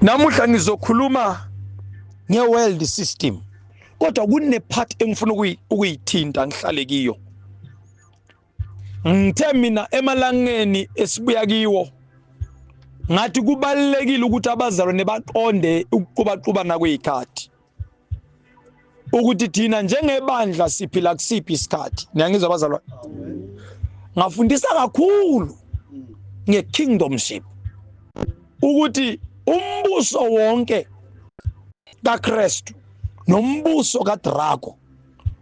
Namuhla ngizokhuluma nge-world system, kodwa kune-part engifuna ukuyithinta ngihlale kiyo. Ngithe mina emalangeni esibuya kiwo ngathi kubalulekile ukuthi abazalwane baqonde ukuqubaxubana kwezikhathi, ukuthi thina njengebandla siphila kusiphi isikhathi. Niyangizwa abazalwane? Ngafundisa kakhulu nge-kingdomship, ukuthi umbuso wonke kaKristu nombuso kaDrago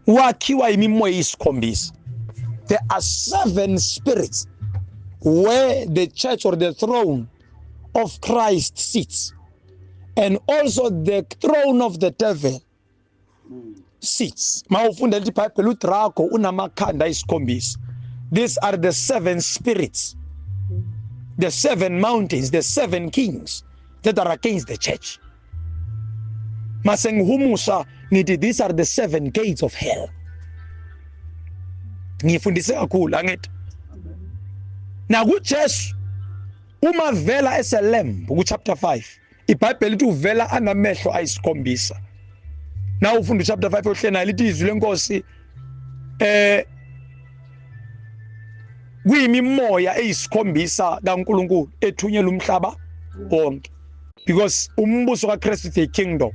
wakhiwa imimoya eyisikhombisa. There are 7 spirits where the church or the throne of Christ sits, and also the throne of the devil sits. Mawufunda lithi iBhayibheli, uDrago unamakhanda ayisikhombisa. These are the 7 spirits, the 7 mountains, the 7 kings that are against the church. Mase ngihumusha ngithi these are the 7 gates of hell. Ngifundise kakhulu angithi nakuJesu uma vela eselamb ku chapter 5, iBhayibheli lithi uvela anamehlo ayisikhombisa. Na ufunda chapter 5 ohlena lithi izwi lenkosi kuyimimoya eyisikhombisa kaNkuluNkulu ethunyelwa umhlaba wonke, because umbuso kaKristu is a kingdom.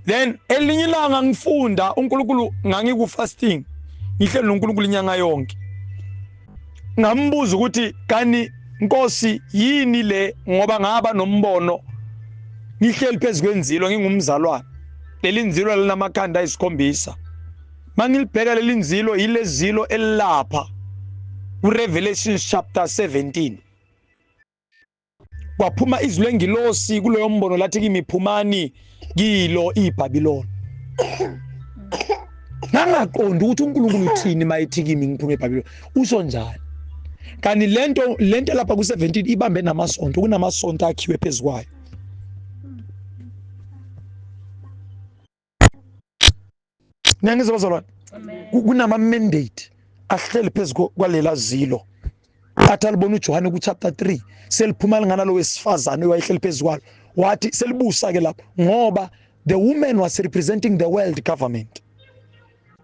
Then elinye ilanga ngifunda uNkulunkulu, ngangiku fasting ngihleli noNkulunkulu inyanga yonke, ngambuza ukuthi kani Nkosi yini le, ngoba ngaba nombono ngihleli phezulu kwenzilo ngingumzalwane, leli nzilo linamakhanda ayisikhombisa. Mangilibheka leli nzilo, yilezilo elilapha ku Revelation chapter 17. Kwaphuma izwi lengilosi kuloyo mbono lathi kimi, phumani kilo iBabiloni. Ngangaqondi ukuthi uNkulunkulu uthini mayethi kimi ngiphume eBabiloni, usho njani? Kanti lento lapha ku-17 ibambe namasonto, kunamasonto akhiwe phezu kwayo. Niyangizwa bazalwane? Kunama mandate ahleli phezu kwalela zilo. Athi alibona uJohane ku chapter 3 seliphuma lingana lo wesifazane owayehleli phezu kwalo, wathi selibusa ke lapho, ngoba the woman was representing the world government.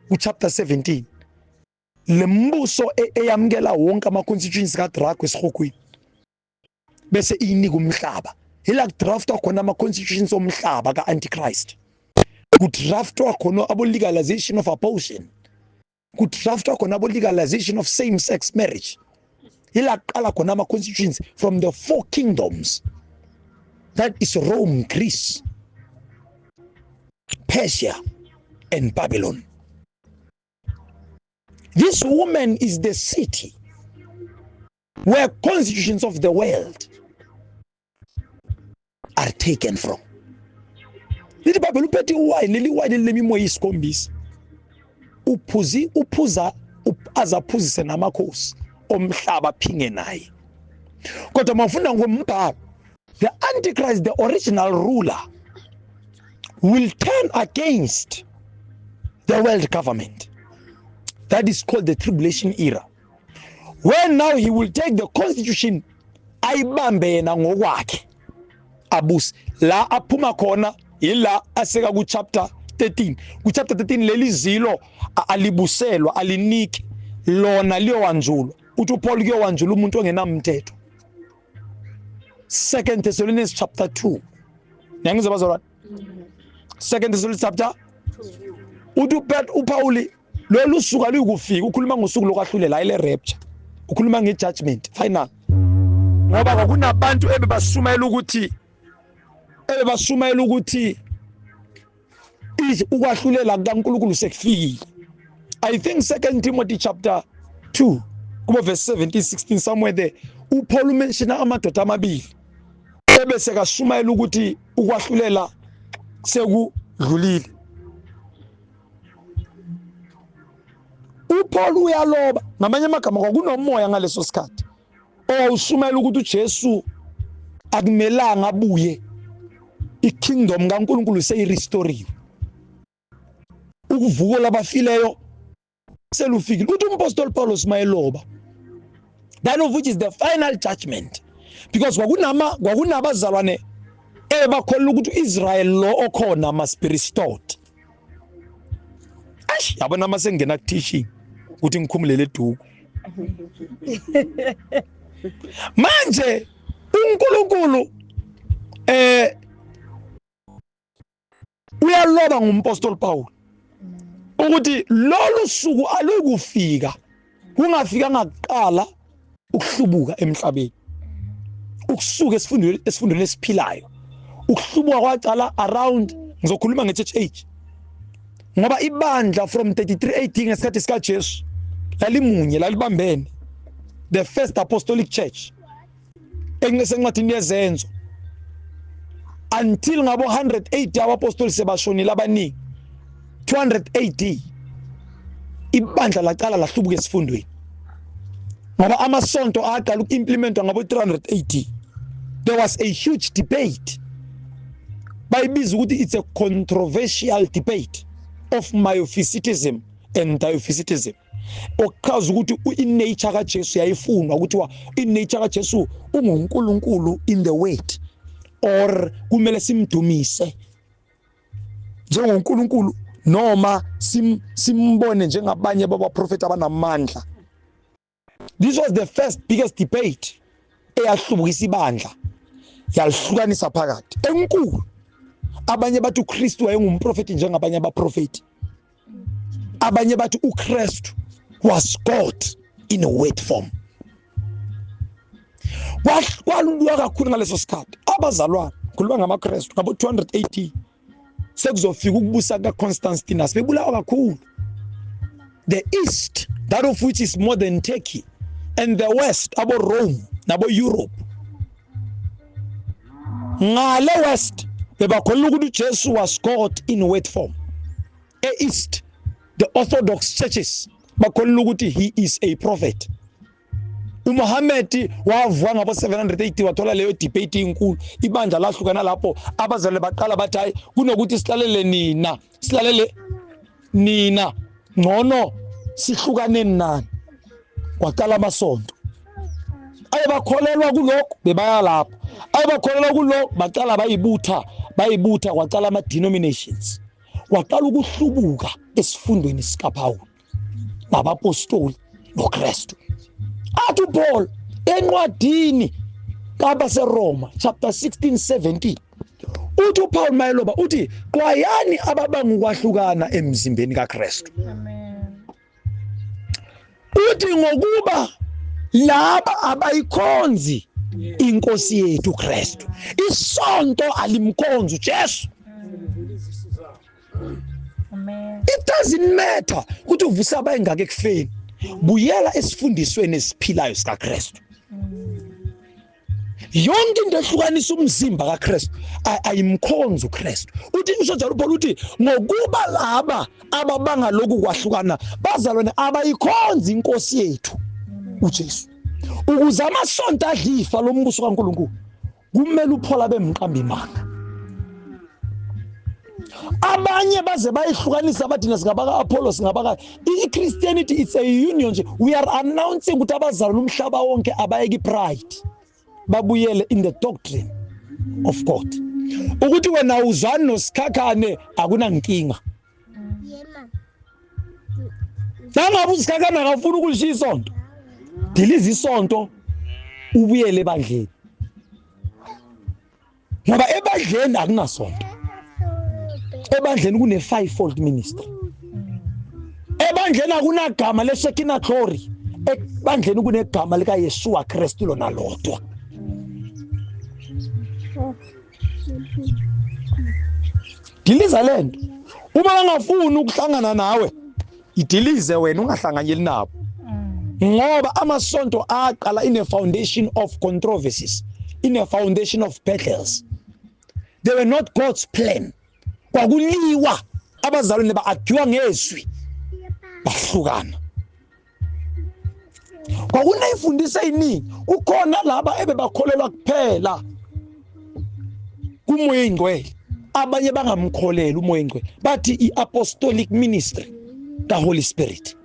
Ku chapter 17 lembuso eyamukela wonke ama constitutions kaDrago esihogweni bese iyinika umhlaba. Ila kudraftwa khona ama constitutions omhlaba kaAntichrist, kudraftwa khona abo legalization of abortion, kudraftwa khona abo legalization of same sex marriage. Ila kuqala khona ama constitutions from the 4 kingdoms, that is Rome, Greece, Persia and Babylon. This woman is the city where constitutions of the world are taken from. Lithi iBhayibheli uphethe iwayini, leli wayini linemimoya isikhombisa. Uphuzi, uphuza, azaphuzise namakhosi omhlaba aphinge naye. Kodwa mawufunda ngombhalo, the Antichrist, the original ruler, will turn against the world government. That is called the tribulation era, where now he will take the constitution ayibambe yena ngokwakhe abuse. La aphuma khona yila aseka ku chapter 13. Ku chapter 13 leli zilo alibuselwa, aliniki lona, liyowanjulwa. Uthi uPaul kuyowanjulwa umuntu ongenamthetho. 2 Thessalonians chapter 2. Niyangizwa bazalwane? 2 Thessalonians chapter 2. Uthi uPaul lolu suku aluyikufika, ukhuluma ngosuku lokwahlulela, hayi le rapture, ukhuluma nge-judgment final. Ngoba kwakunabantu ebebashumayela ukuthi ukwahlulela kukaNkulunkulu sekufikile. I think 2 Timothy chapter 2 kubo verse 17 16 somewhere there, uPaul umentiona amadoda amabili ebese kashumayela ukuthi ukwahlulela sekudlulile. uPaul uyaloba, ngamanye amagama kwakunomoya ngaleso sikhathi owawushumayela ukuthi uJesu akumelanga abuye, ikingdom kaNkulunkulu seyirestoriwe, ukuvuko labafileyo selufikile. Uthi umpostoli Paulos mayeloba, that of which is the final judgment. Because kwakunabazalwane ebakholelwa ukuthi uIsrael lo okhona must be restored. Eish, yabona mase ngena ku teaching ukuthi ngikhumulele eduku. Manje uNkulunkulu uyaloba ngumpostoli Paul ukuthi lolu suku alukufika kungafika ngakuqala ukuhlubuka emhlabeni, ukusuka esifundweni esiphilayo. Ukuhlubuka kwaqala around, ngizokhuluma nge-church age, ngoba ibandla from 33 AD ngesikhathi sikaJesu lalimunye, lalibambene, the first apostolic church engisencwadini yezenzo, until ngabo 100 AD abapostoli sebashonile abaningi. 200 AD ibandla laqala lahlubuka esifundweni, ngoba amasonto aqala uku-implementwa ngabo 300 AD. There was a huge debate, bayibiza ukuthi it's a controversial debate of myophysitism and diophysitism, okuchaza ukuthi i-nature kaJesu yayifunwa, ukuthi i-nature kaJesu unguNkulunkulu in the word, or kumele simdumise njengoNkulunkulu noma simbone njengabanye babaprofeti abanamandla. This was the first biggest debate eyahlubukisa ibandla, yalihlukanisa phakathi enkulu. Abanye bathi uKristu wayengumprofeti njengabanye abaprofeti, abanye bathi uKristu was God in a word form. Kwalulwa kakhulu ngaleso sikhathi abazalwane, khuluma ngamaKristu ngabo 280, sekuzofika ukubusa kaConstantinus, bebulawa kakhulu. The East, that of which is modern Turkey, and the West, abo Rome nabo Europe. Ngale West bebakholelwa ukuthi uJesu was God in word form. E-East, the Orthodox churches bakholelwa ukuthi he is a prophet. uMuhammad wavuka ngabo 780, wathola leyo debate inkulu, ibandla lahlukana lapho. Abazalwane baqala bathi hayi, kunokuthi silalele nina, silalele nina, ngcono sihlukane nani. Kwaqala amasonto aye bakholelwa kulokho, bebaya lapho, aye bakholelwa kulokho, baqala bayibutha, kwaqala ama denominations, kwaqala ukuhlubuka esifundweni sikaPaul nabapostoli noKristu. Athi uPaul encwadini kabaseRoma chapter 16 17, uthi uPaul mayeloba uthi xwayani ababanga ukwahlukana emzimbeni kaKristu. Uthi ngokuba laba abayikhonzi inkosi yethu uKristu, isonto alimkhonzi uJesu. It doesn't matter ukuthi uvusa abayingaka ekufeni, buyela esifundisweni esiphilayo sikaKristu. Yonke into ehlukanisa umzimba kaKristu ayimkhonzi uKristu. Uthi usho njalo uPaul, uthi ngokuba laba ababanga lokhu kwahlukana bazalwane abayikhonzi inkosi yethu uJesu. Ukuze amasonto adlifa lombuso kaNkulunkulu, kumele uPaul abe mqambi imanga. Abanye baze bayihlukanisa bathi singabaka Apollo, singabaka i-Christianity, it's a union nje. We are announcing ukuthi abazalwane umhlaba wonke abayeke pride, babuyele in the doctrine of God. Ukuthi wena uzwani nosikhakhane akunankinga. Nangabe usikhakhane akafuni ukulishiya isonto, diliza isonto ubuyele ebandleni, ngoba ebandleni akunasonto. Ebandleni kune fivefold ministry. Ebandleni akunagama leShekinah glory. Ebandleni kunegama lika Yeshua Kristu lona lodwa. Diliza lento. Uma bangafuni ukuhlangana nawe, idilize wena, ungahlanganyeli nabo. Ngoba amasonto aqala in a foundation of controversies, in a foundation of battles. They were not God's plan. Kwakuliwa, abazalwane ba-argue ngezwi, bahlukana. Kwakuneyimfundiso eziningi, kukhona laba ebebakholelwa kuphela kuMoya Oyingcwele, abanye bangamkholeli uMoya Oyingcwele, bathi i-apostolic ministry ka-Holy Spirit.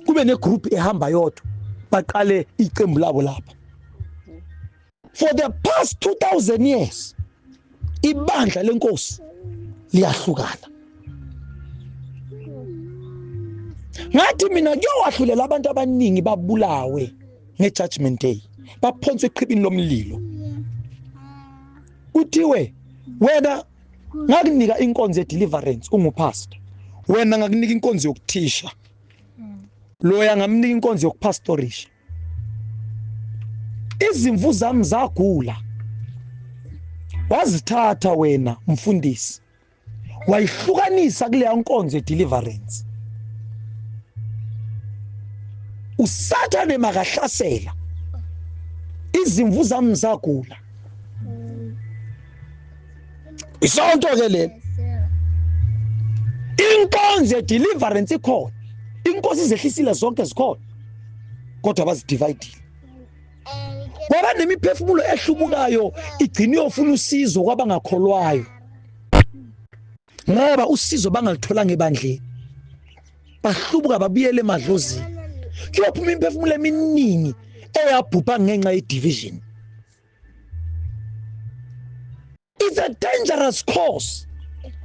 Kube negroup ehamba yodwa, baqale iqembu labo lapha. For the past 2000 years ibandla lenkosi liyahlukana. Ngathi mina kuyowahlulela abantu abaningi babulawe nge-judgment day, baphonswe eqhibini lomlilo. Kuthiwe wena ngakunika inkonzo ye-deliverance ungupastor, wena ngakunika inkonzo yokuthisha, loya ngamnika inkonzo yokupastorisha. Izimvu zami zagula, wazithatha wena mfundisi wayihlukanisa kuleya nkonzo ye-deliverance. Usathane makahlasela, izimvu zami zagula. Isonto ke leli, inkonzo ye-deliverance ikhona, inkosi izehlisile zonke zikhona, kodwa bazidividile. Kwaba nemiphefumulo ehlubukayo igcina iyofuna usizo kwabangakholwayo, ngoba usizo bangalitholanga ebandleni, bahlubuka babuyele emadlozini. Kuyophuma imiphefumulo eminingi eyabhubha ngenxa ye-division. It's a dangerous course.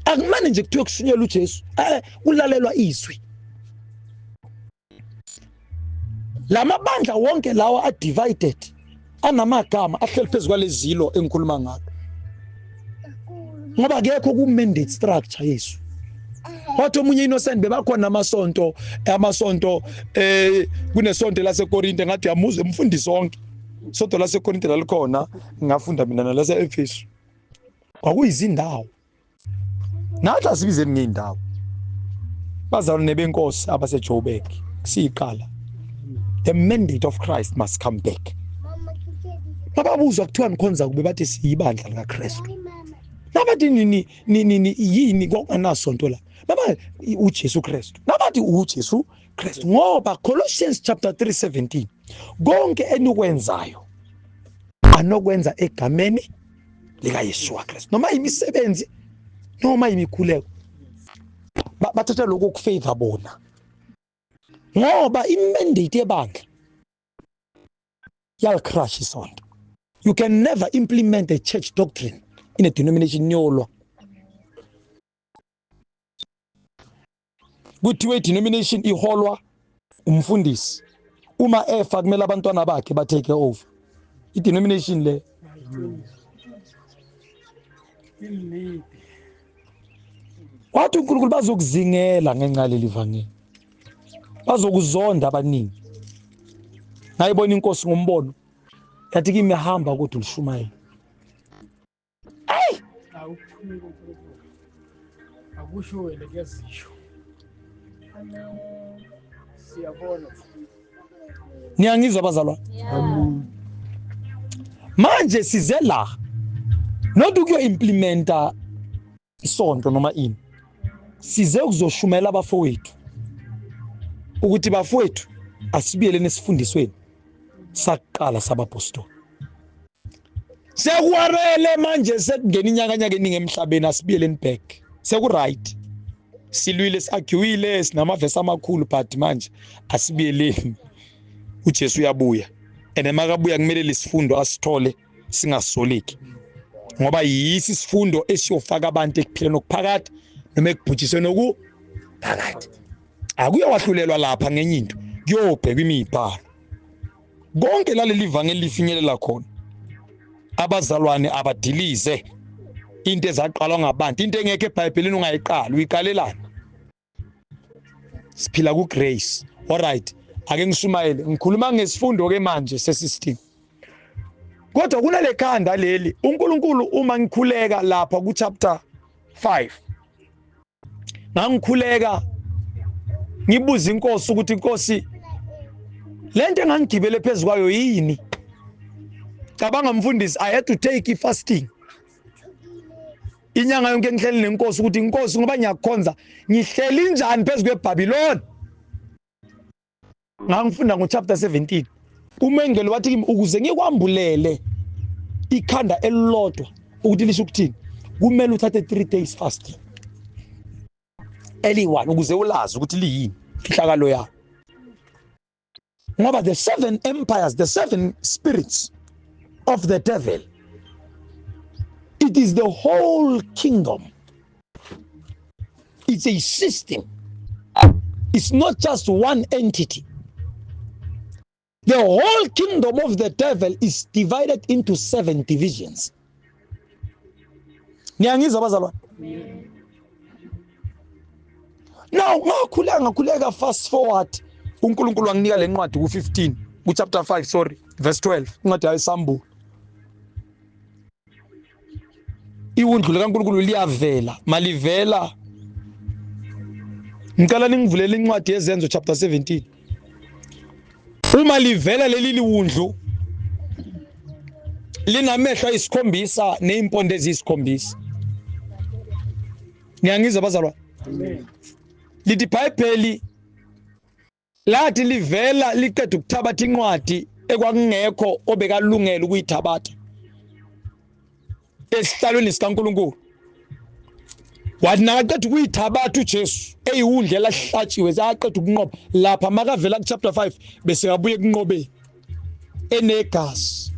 Akumane nje kuthiwe kushunyelwa uJesu, kulalelwa izwi. Lamabandla wonke lawa a divided, anamagama ahleli phezu kwalezilo engikhuluma ngalo, ngoba akekho ku mandate structure Yesu. Wathi omunye innocent, bebakhona amasonto, amasonto kunesonto laseKorinte, ngathi uyamuzwa umfundisi wonke. Isonto laseKorinte lalikhona, ngafunda mina nalase Efesu. Kwakuyizindawo. Nathi asibizeni ngeyindawo. Bazalwane benkosi abaseJoburg, siyiqala. The mandate of Christ must come back. Bababuzwa kuthiwa nikhonza kube, bathi siyibandla likaKristu. Nabathi nini nini yini, kwakunganasonto la. Baba uJesu Kristu. Nabathi uJesu Kristu, ngoba Colossians chapter 3:17, konke enikwenzayo anokwenza egameni lika Yeshua Kristu, noma imisebenzi noma imikhuleko. Bathatha lokho kufavor bona, ngoba imandate yebandla yal-crush isonto. You can never implement a church doctrine in a denomination. Niyolwa. Kuthiwe i-denomination iholwa umfundisi, uma efa kumele abantwana bakhe ba-take over i-denomination le. Wathi uNkulunkulu bazokuzingela ngenxa leli vangeli, bazokuzonda abaningi. Ngayibona inkosi ngombono, yathi kimi hamba kodwa ulishumayele. Ayi, akusho wena, kuyazisho, siyabona. Niyangizwa bazalwane? Manje size la not ukuyo implementa isonto noma ini, size ukuzoshumela abafowethu ukuthi bafowethu asibuyeleni esifundisweni sakuqala sabapostoli. Sekuwarele manje, sekungena inyakanyaka eningi emhlabeni, asibuyeleni back. Seku-right, silwile, si-arguile, sinamavesi amakhulu, but manje asibuyeleni. uJesu uyabuya, and makabuya kumele lesifundo asithole singasoleki, ngoba yisi isifundo esiyofaka abantu ekuphileni okuphakade noma ekubhujisweni okuphakade. Akuyowahlulelwa lapha ngenye into, kuyobhekwa imibhalo. Konke laleli vangeli lifinyelela khona, abazalwane abadilize into ezaqalwa ngabantu, into engekho eBhayibhelini ungayiqali, uyiqalelana. Siphila ku grace. Alright, ake ngishumayele, ngikhuluma ngesifundo ke manje sesystem, kodwa kunale khanda leli uNkulunkulu. Uma ngikhuleka lapha ku chapter 5, ngangikhuleka ngibuza inkosi ukuthi inkosi, lento engangigibele phezulu kwayo yini? Cabanga mfundisi, I had to take i-fasting inyanga yonke, ngihleli nenkosi ukuthi inkosi, ngoba ngiyakhonza, ngihleli njani phezu kweBabylon? Ngangifunda ngo-chapter 17, umengelo wathi kimi ukuze ngikwambulele ikhanda elilodwa ukuthi lisho ukuthini, kumele uthathe 3 days fasting eliyi-one ukuze ulazi ukuthi liyini fihlakalo yalo, ngoba the seven empires, the seven spirits. of the devil, it is the whole kingdom. It's a system. It's not just one entity. The whole kingdom of the devil is divided into 7 divisions. Niyangizwa bazalwane? Now ngakhuleka fast forward, uNkulunkulu wanginika le ncwadi ku15, ku chapter 5, sorry, verse 12, incwadi yayisambulo. Iwundlu likaNkulunkulu liyavela, malivela. Ngicela ningivulele incwadi yeZenzo chapter 17. Uma livela leli liwundlu linamehlo ayisikhombisa nezimpondo eziyisikhombisa. Niyangizwa bazalwane? Amen. Lithi iBhayibheli lathi livela liqeda ukuthabatha incwadi ekwakungekho obekalungela ukuyithabatha esihlalweni sikaNkulunkulu. Wathi nakaqeda ukuyithabatha uJesu eyiwundlu elahlatshiwe, saqeda ukunqoba lapha makavela ku chapter 5 bese kabuye kunqobeni enegazi.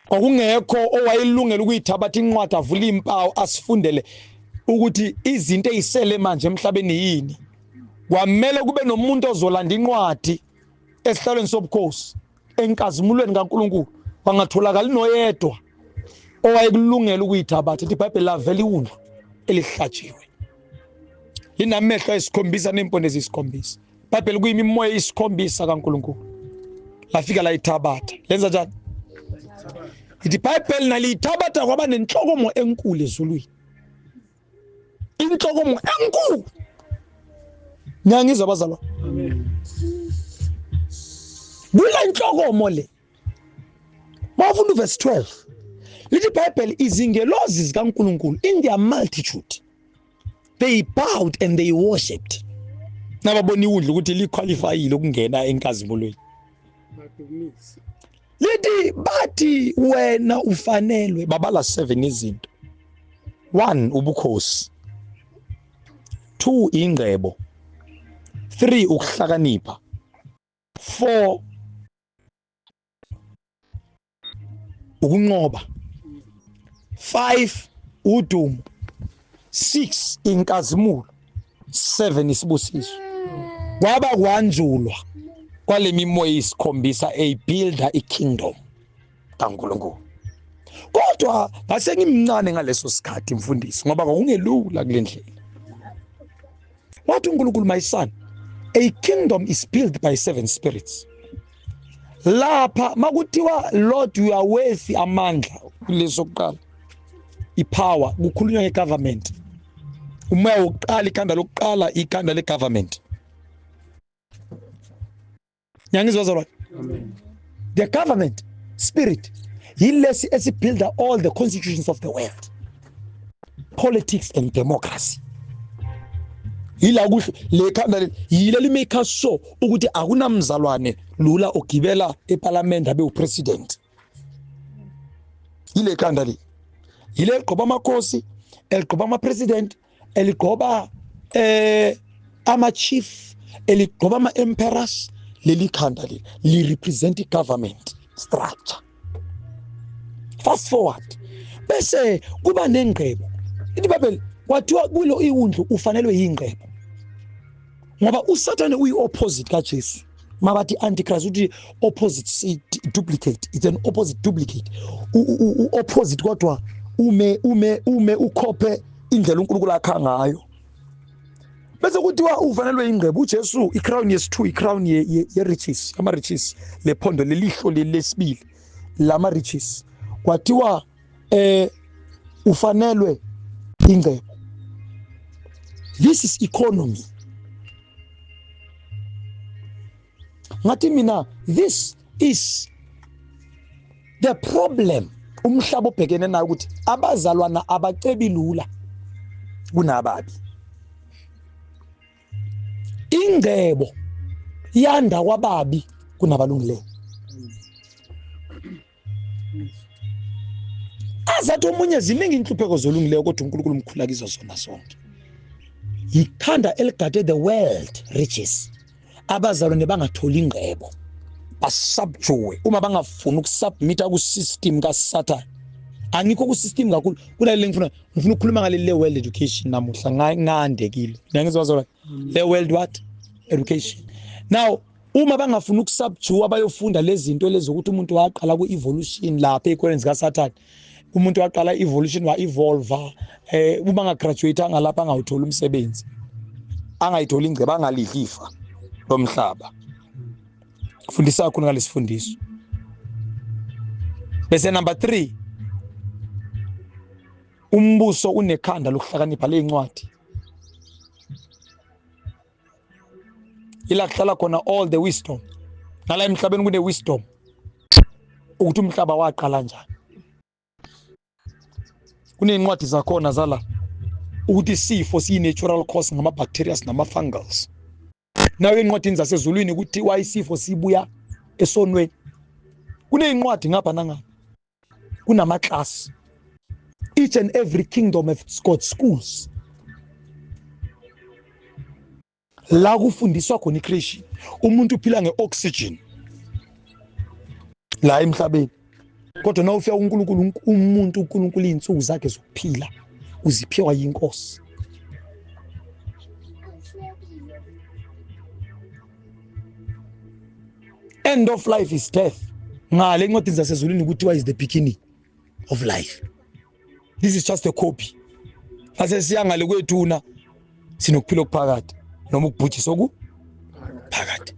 Kwakungekho owayelungela ukuyithabatha incwadi avule impawu asifundele ukuthi izinto ezisele manje emhlabeni yini. Kwamele kube nomuntu ozolanda incwadi esihlalweni sobukhosi enkazimulweni kaNkulunkulu, wangatholakali noyedwa owayekulungela ukuyithabatha. Ithi iBhayibheli lavela iwundlu elihlatshiwe linamehlo ayisikhombisa nempondo eziyisikhombisa. iBhayibheli kuyimimoya eyisikhombisa kaNkulunkulu, lafika layithabatha. Lenza njani? Ithi iBhayibheli naliyithabatha kwaba nenhlokomo enkulu ezulwini, inhlokomo enkulu. Niyangizwa bazalwane? Amen. Kule nhlokomo le mawufunda uverse 12 lithi iBhayibheli izingelozi zikaNkulunkulu in their multitude they bowed and they worshipped. Nababona iwundlu ukuthi liqualifyile ukungena enkazimulweni. Badumisa. Lithi bathi wena ufanelwe, babala 7 izinto. 1 ubukhosi, 2 ingcebo, 3 ukuhlakanipha, 4 ukunqoba, 5 udumo, 6 inkazimulo, 7 isibusiso. Kwaba kwanjulwa kwale mimoya isikhombisa eyibuilda ikingdom kaNkulunkulu. Kodwa ngase ngimncane ngaleso sikhathi mfundisi, ngoba kwakungelula kule ndlela. Wathi uNkulunkulu, my son, a kingdom is built by 7 spirits. Lapha makuthiwa Lord you are worthy, amandla kuleso kuqala, ipower, kukhulunywa ngegovernment. Umoya wokuqala, ikhanda lokuqala, ikhanda legovernment. Niyangizwa bazalwane? Amen. The government spirit yilesi esibuilda all the constitutions of the world, politics and democracy. Yila kuhle le khanda le, yile li make us sure ukuthi akunamzalwane lula ogibela eParliament abe upresident. Yile khanda le, yile ligqoba amakhosi, eligqoba ama president, eligqoba ama chief, eligqoba ama emperors. Leli khanda le li represent government structure. Fast forward bese kuba nengqebo. Ithi iBhayibheli kwathiwa kulo iwundlu ufanelwe yingqebo, ngoba uSathane uyi opposite kaJesu. Mabathi antichrist uthi opposite duplicate, it's an opposite duplicate. U opposite kodwa ume ume ume ukhophe indlela uNkulunkulu akha ngayo. Bese kuthiwa ufanelwe ingqebo uJesu, icrown yesi2, icrown ye riches, ama riches, lephondo lelihlo lesibili lama riches. Kwathiwa ufanelwe ingcebo. This is economy. Ngathi mina this is the problem umhlaba obhekene nayo, ukuthi abazalwana abacebi lula kunababi. Ingcebo yanda kwababi kunabalungileyo. Azathi omunye ziningi inhlupheko zolungileyo, kodwa uNkulunkulu umkhula kizo zona zonke. Yikhanda eligade the world riches, abazalwane bangatholi ingcebo. Basubjue uma bangafuni ukusubmita ku-system kaSathane. Angikho ku-system kakhulu kunaleli, ngifuna ukukhuluma ngaleli le-world education namuhla, ngandekile ngiyangizwa zona le world what education. Now uma bangafuni ukusubjua bayofunda lezi zinto lezi ukuthi umuntu waqala ku-evolution lapha ey'koleni zikaSathane, umuntu waqala evolution wa-evolva, uma angagraduate ngalapha angawutholi umsebenzi, angayitholi ingcebo, angalidli ifa lomhlaba. Fundisa kakhulu ngalesifundiso. Bese number 3, umbuso unekhanda lokuhlakanipha lencwadi, ila kuhlala khona all the wisdom. Nala emhlabeni kune wisdom ukuthi umhlaba waqala njani, kunencwadi zakhona zala ukuthi isifo siyi-natural cause ngama-bacterias nama-fungals. Nayo encwadini zasezulwini kuthiwa isifo sibuya esonweni. Kuneyincwadi ngapha nangapha, kunama-class, each and every kingdom has got schools la kufundiswa khona i-creation. Umuntu uphila nge-oxygen la emhlabeni, kodwa na ufika kuNkulunkulu, umuntu uNkulunkulu iy'nsuku zakhe zokuphila uziphiwa yinkosi. End of life is death. Ngale encwadini zasezulwini kuthiwa is the beginning of life. This is just a copy. Mase siya ngale kwethuna sinokuphila okuphakade noma ukubhujiswa okuphakade.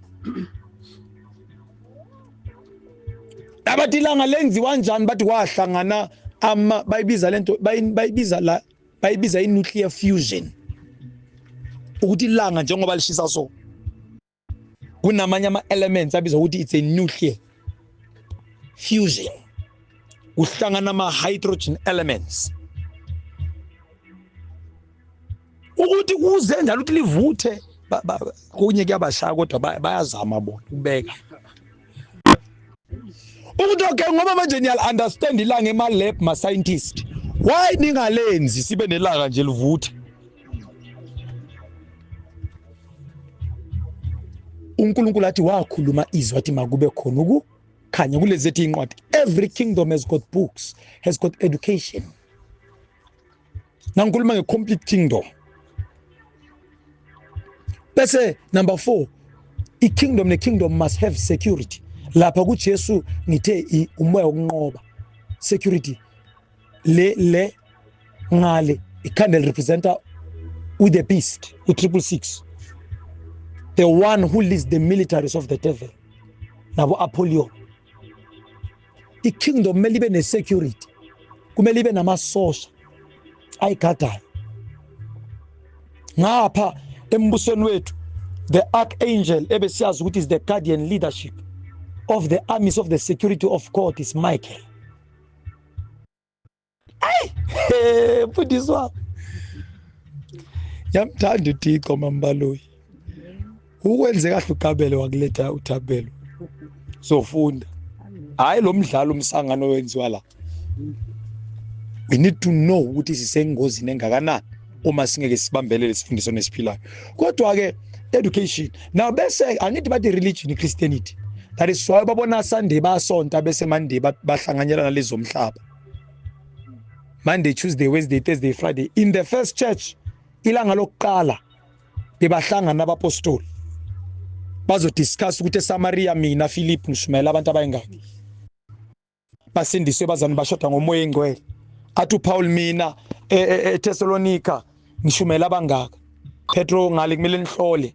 Abathi ilanga lenziwa njani, bathi kwahlangana ama, bayibiza lento, bayibiza la, bayibiza i-nuclear fusion, ukuthi ilanga njengoba lishisa so kunamanye ama-elements abizwa ukuthi it's a nuclear fusion, kuhlangana ama-hydrogen elements ukuthi kuze njalo ukuthi livuthe. Kunye kuyabashaya, kodwa bayazama bona ukubeka ukuthi okay, ngoba manje niyal understand ilanga ema-lab, ma-scientist, why ningalenzi sibe nelanga nje livuthe? uNkulunkulu athi wakhuluma izwi, wathi makube khona ukukhanya. Kulezi ethi incwadi, every kingdom has got books, has got education. Nangikhuluma nge-complete kingdom. Bese number 4, i-kingdom ne-kingdom must have security. Lapha kuJesu ngithe umoya wokunqoba, security le ngale ikhanda representa with the beast, u-666, the one who leads the militaries of the devil, nabo Apollyon. I-kingdom kumele ibe ne-security, kumele ibe namasosha ayigadayo. Ngapha embusweni wethu, the archangel ebesiyazi ukuthi is the guardian leadership of the armies of the security of God is Michael. Ayi, mfundisi wami, ngiyamthanda uThixo mambaloyi, ukwenze kahle uGabelo wakuletha uThabelo sofunda, hayi lo mdlalo umsangano owenziwa la. We need to know ukuthi sisengozini engakanani uma singeke sibambelele isifundiso nesiphilayo. Kodwa ke education now, bese angithi bathi religion, Christianity, that is why babona Sunday bayasonta, bese Monday bahlanganyela nalezo mhlaba, Monday, Tuesday, Wednesday, Thursday, Friday. In the first church, ilanga lokuqala bebahlangana abapostoli bazodiscuss ukuthi eSamaria mina Philip ngishumayela abantu abayingaki basindiswe, bazani bashoda ngomoya engcwele. Athi uPaul, mina eThessalonica ngishumayela abangaka. Petro ngale kumele nihlole.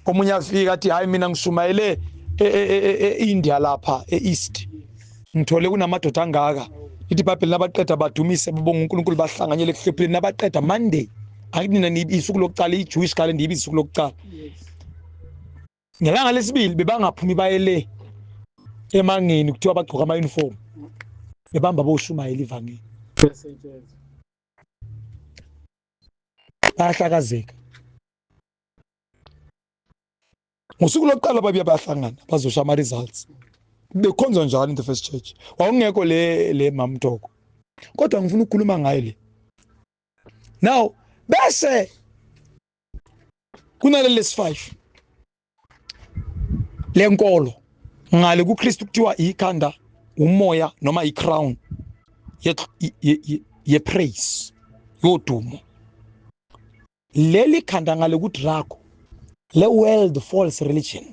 Omunye afika athi, hayi, mina ngishumayele e-India lapha e-East, ngithole kunamadoda angaka. Ithi iBhayibheli nabaqeda badumise, babonga uNkulunkulu, bahlanganyele ekuhlupheni. Nabaqeda Monday, angithi nina isuku lokuqala, i-Jewish calendar ibiza isuku lokuqala, ngelanga lesibili bebangaphumi baye le emangeni, kuthiwa bagqoka ama-uniform, bebamba boshumayela ivangeli, bayahlakazeka. Ngosuku lokuqala babuya bayahlangana bazosha ama-results. Bekhonzwa njalo in the first church, wawungekho le mamtoko, kodwa ngifuna ukukhuluma ngayo le now. Bese kunaleli lesi-5 lenkolo. Ngale kuKristu kuthiwa ikhanda, umoya noma icrown ye praise, yodumo. Leli khanda ngale kuDrago le world false religion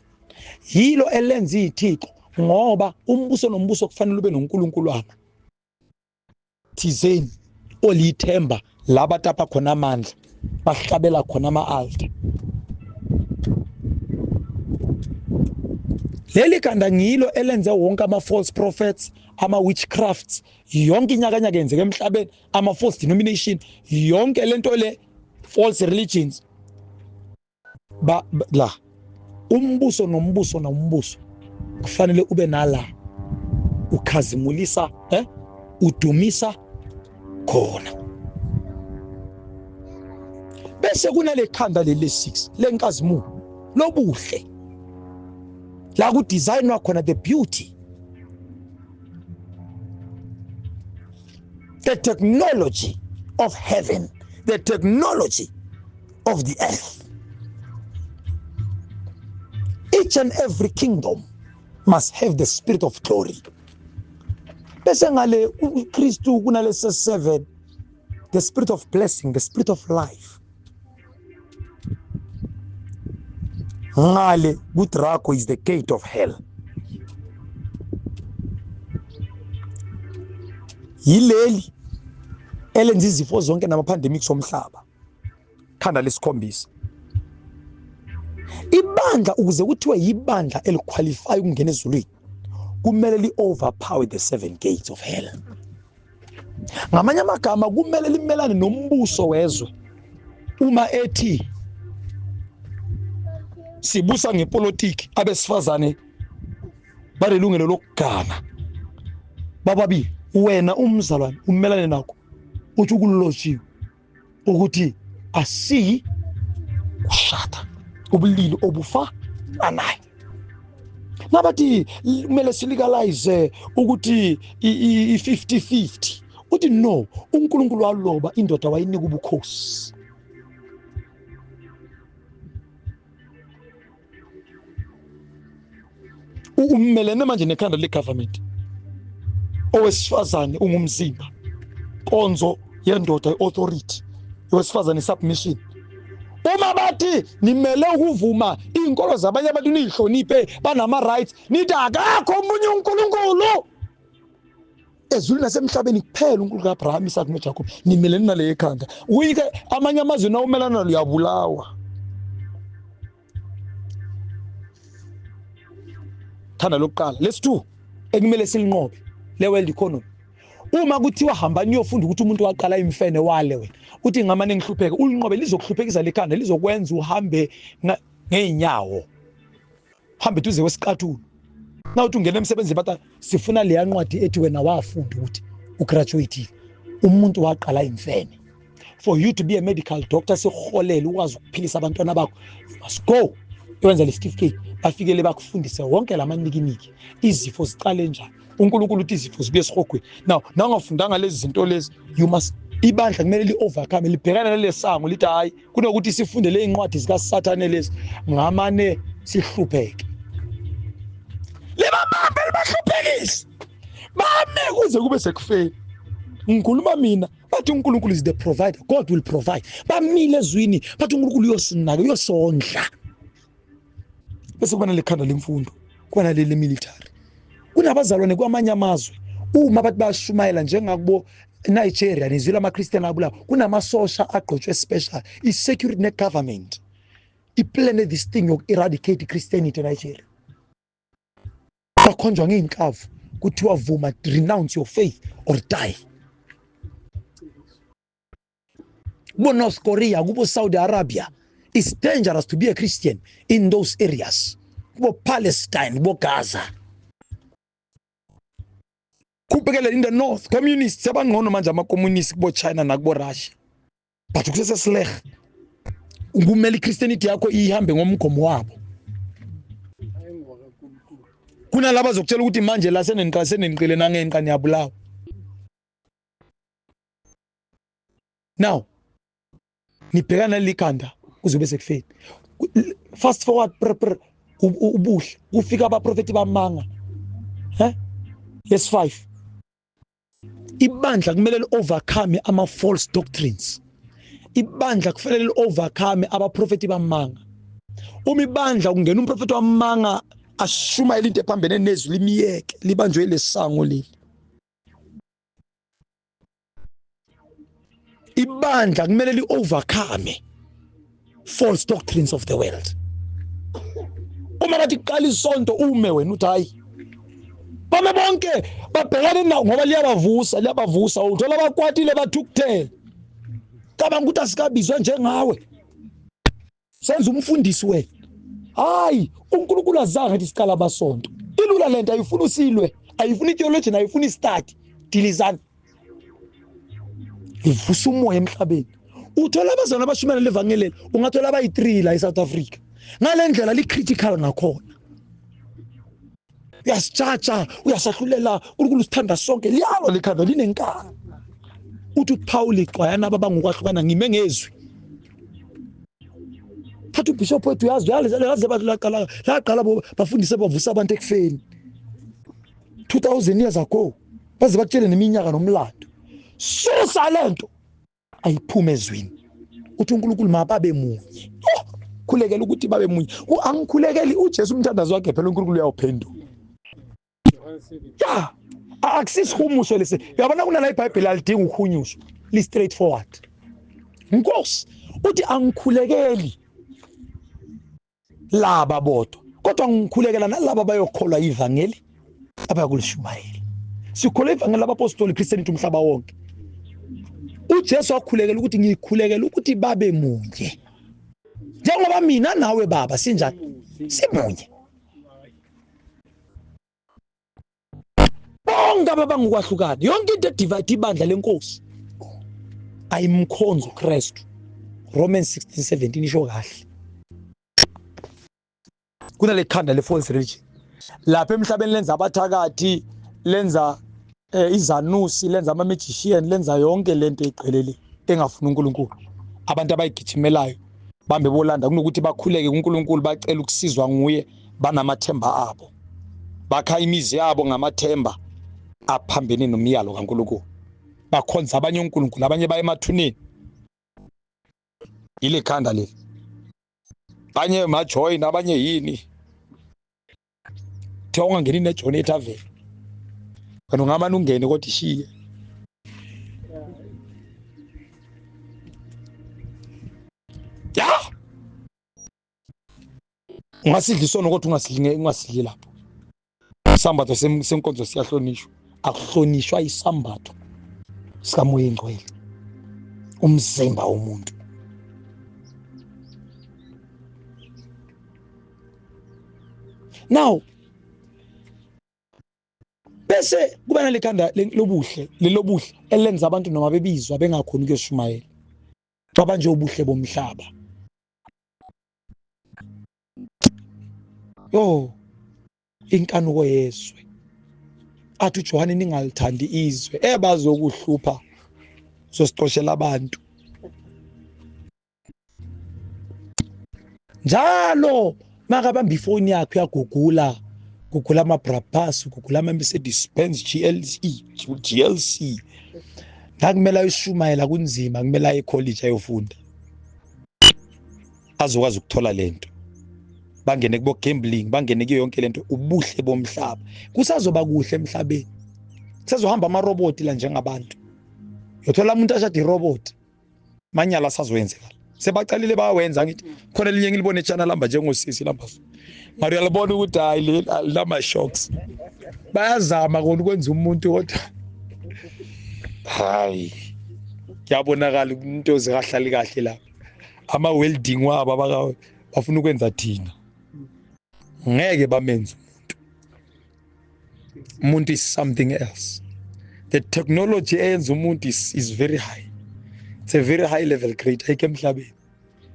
yilo elenza izithixo, ngoba umbuso nombuso kufanele ube noNkulunkuluwana thizeni olithemba la batapha khona amandla, bahlabela khona ama-altar. Leli khanda ngilo elenze wonke ama-false prophets, ama-witchcrafts, yonke inyakanyaka yenzeka emhlabeni, ama-false denomination, yonke lento le false religions. Ba la umbuso nombuso nombuso kufanele ube nala ukhazimulisa, udumisa khona. Bese kunale khanda leli 6 lenkazimulo lobuhle, la ku designwa khona the beauty, the technology of heaven, the technology of the earth. Each and every kingdom must have the spirit of glory. Bese ngale uKristu kunalesi 7, the spirit of blessing, the spirit of life. Ngale kuDrago is the gate of hell. Yileli elenza izifo zonke nama-pandemics omhlaba. Khanda lesikhombisa. Ibandla ukuze kuthiwe yibandla eliqualify ukungena ezulwini, kumele li-overpower the 7 gates of hell. Ngamanye amagama kumele limelane nombuso wezwe. Uma ethi sibusa ngepolitiki, abesifazane banelungelo lokugana bababili, wena umzalwane umelane nakho, uthi ukulotshiwe ukuthi asiyi kushada ubulili obufanayo. Nabathi kumele silegalize ukuthi i-50-50, uthi no, uNkulunkulu waloba indoda wayinika ubukhosi. Umelene manje nekhanda le-government. Owesifazane ungumzimba, konzo yendoda, i-authority yowesifazane, submission. Uma bathi nimele ukuvuma iy'nkolo zabanye abantu niyihloniphe, banama-rights, nithi akakho omunye uNkulunkulu ezulwini nasemhlabeni kuphela uNkulunkulu kaAbraham, Isaac noJacob. Nimelene nale ekhanda. Uyike amanye amazwe nawumelana nalo uyabulawa. Khanda lokuqala lesi-2 ekumele silinqobe le world economy. Uma kuthiwa hambani niyofunda ukuthi umuntu waqala imfene wale, wena uthi ngamane ngihlupheke, ulinqobe. Lizokuhluphekisa lekhanda, lizokwenza uhambe ngeenyawo, hambe duze kwesiqathulo. Nawuthi ungena emsebenzini bathi sifuna leya ncwadi ethi wena wafunda ukuthi ugraduateile. Umuntu waqala imfene. For you to be a medical doctor, siholele ukwazi ukuphilisa abantwana bakho, you must go wenza le certificate, bafikele bakufundise wonke lamanikiniki, izifo ziqale njani. uNkulunkulu uthi izifo zibuye esihogweni. Now nawungafundanga lezi zinto lezi, you must, ibandla kumele li-overcome, libhekane nale sango, lithi hhayi, kunokuthi sifunde le iy'ncwadi zikaSathane lezi, ngamane sihlupheke. Libabambe, libahluphekise, bame kuze kube sekufeni. Ngikhuluma mina, bathi uNkulunkulu is the provider, God will provide. Bamile ezwini, bathi uNkulunkulu uyosinaka, uyosondla. Bese kuba nalekhanda lemfundo, kuba naleli military. Kunabazalwane kwamanye amazwe uma bathi bayashumayela, njengakubo Nigeria, nizwile ama-Christian abulawa, kunamasosha agqotshwe special, i-security ne-government iplane this thing yoku-eradicate i-Christianity eNigeria. Bakhonjwa ngey'nkavu, kuthiwa vuma, renounce your faith or die. Kubo North Korea, kubo Saudi Arabia, it's dangerous to be a Christian in those areas. Kubo Palestine, kubo Gaza, kubhekele in the north, communists abangcono manje, ama-communists kubo China nakubo Russia, but kusesesilehe kumele i-Christianity yakho ihambe ngomgomo wabo. Kunalaba zokutshela ukuthi manje la senenqa senenqile nangenqa niyabulawa. Now nibhekana naleli khanda kuzobe sekufeni. Fast forward, prr, prr. Ubuhle kufika abaprofeti bamanga. He? Verse 5. Ibandla kumele li-overcome ama-false doctrines. Ibandla kufanele li-overcome abaprofeti bamanga. Uma ibandla kungena umprofeti wamanga ashumayela into ephambene nezwi, limiyeke, libanjwe lesango leli. Ibandla kumele li-overcome false doctrines of the world. Uma bathi kuqala isonto, ume wena uthi hayi, bame bonke babhekane nawo, ngoba liyabavusa, liyabavusa. Uthola abakwatile, bathukuthele. Cabanga ukuthi asikabizwa njengawe, senza umfundisi wena. Hayi, uNkulunkulu azange athi siqala amasonto. Ilula lento, ayifuni usilwe, ayifuni theology, ayifuni study. Dilizani, livusa umoya emhlabeni. Uthola abazalwane abashumela levangeli, ungathola abayi-3 la eSouth Africa. Ngale ndlela li-critical ngakhona, uyasijaja, uyasahlulela. uNkulunkulu sithanda sonke. Liyalwa likhanda, linenkani. Uthi uPaul, xwayana abangokwahlukana. Ngime ngezwi. Thatha ubishop wethu, uyazi, yazi laqala, laqala bafundise, bavusa abantu ekufeni 2000 years ago. Baze bakutshele neminyaka nomlando. Susa lento, ayiphume ezwini. Uthi uNkulunkulu mababe munye. Oh, khulekela ukuthi babe munye. Angikhulekeli uJesu, umthandazo wakhe phela uNkulunkulu uyawuphendula. Ya, akusisihumusho lesi. Uyabona, kunala iBhayibheli alidinga ukuhunyushwa, li straight forward. Nkosi uthi angikhulekeli laba bodwa, kodwa ngikhulekela nalaba bayokholwa ivangeli abayakulishumayela. Sikholwa ivangeli labapostoli, Christianity umhlaba wonke. uJesu wakhulekela ukuthi ngikhulekela ukuthi babe munye njengoba mina nawe Baba sinjani, simunye. Bonke ababangukwahlukana, yonke into edivide ibandla lenkosi ayimkhonzi uKristu. Romans 16 17 isho kahle. Kunale khanda le false religion lapha emhlabeni, lenza abathakathi, lenza izanusi, lenza ama magician, lenza yonke lento egqelele engafuni uNkulunkulu. Abantu abayigijimelayo bambe bolanda kunokuthi bakhuleke kuNkulunkulu, bacela ukusizwa nguye. Banamathemba abo, bakha imizi yabo ngamathemba aphambene nomyalo kaNkulunkulu. Bakhonza abanye onkulunkulu, abanye baye emathuneni. Ile khanda leli, abanye majoin, abanye yini. Kuthiwa ungangeni nejoin ethaveni, wena ungamane ungene kodwa ishiye. Ya, ungasidla isono kodwa ungasidli, ungasidli lapho. Isambatho senkonzo siyahlonishwa, akuhlonishwa isambatho sikaMoya Ingcwele, umzimba womuntu. Now bese kuba nalekhanda lobuhle, lelobuhle elenza abantu noma bebizwa bengakhoni ukuyoshumayela, baba nje ubuhle bomhlaba. Yo, inkanuko yezwe. Athi uJohane, ningalithandi izwe, ebazokuhlupha, uzosicoshela abantu njalo. Makabamba ifoni yakhe, uyagugula, gugula ama-Brabus, gugula ama-Mercedes Benz GLE, GLC. Nakumele ayoshumayela kunzima, kumele aye ekholeji ayofunda, azokwazi ukuthola lento. Bangene kubo gambling, bangene kuyo yonke lento. Ubuhle bomhlaba, kusazoba kuhle emhlabeni, kusazohamba amaroboti la njengabantu. Uyothola umuntu ashada iroboti. Manyala asazoyenzeka, sebaqalile bayawenza. Ngithi khona elinye ngilibone etshana lamba njengosisi lamba, mara uyalibona ukuthi hayi, lama shocks. Bayazama kona ukwenza umuntu, kodwa hayi, kuyabonakala into zikahlali kahle lapha. Ama welding wabo abaka bafuna ukwenza thina, ngeke bamenze umuntu. Umuntu is something else. The technology eyenza umuntu is very high. It's a very high level grade, ayikho emhlabeni.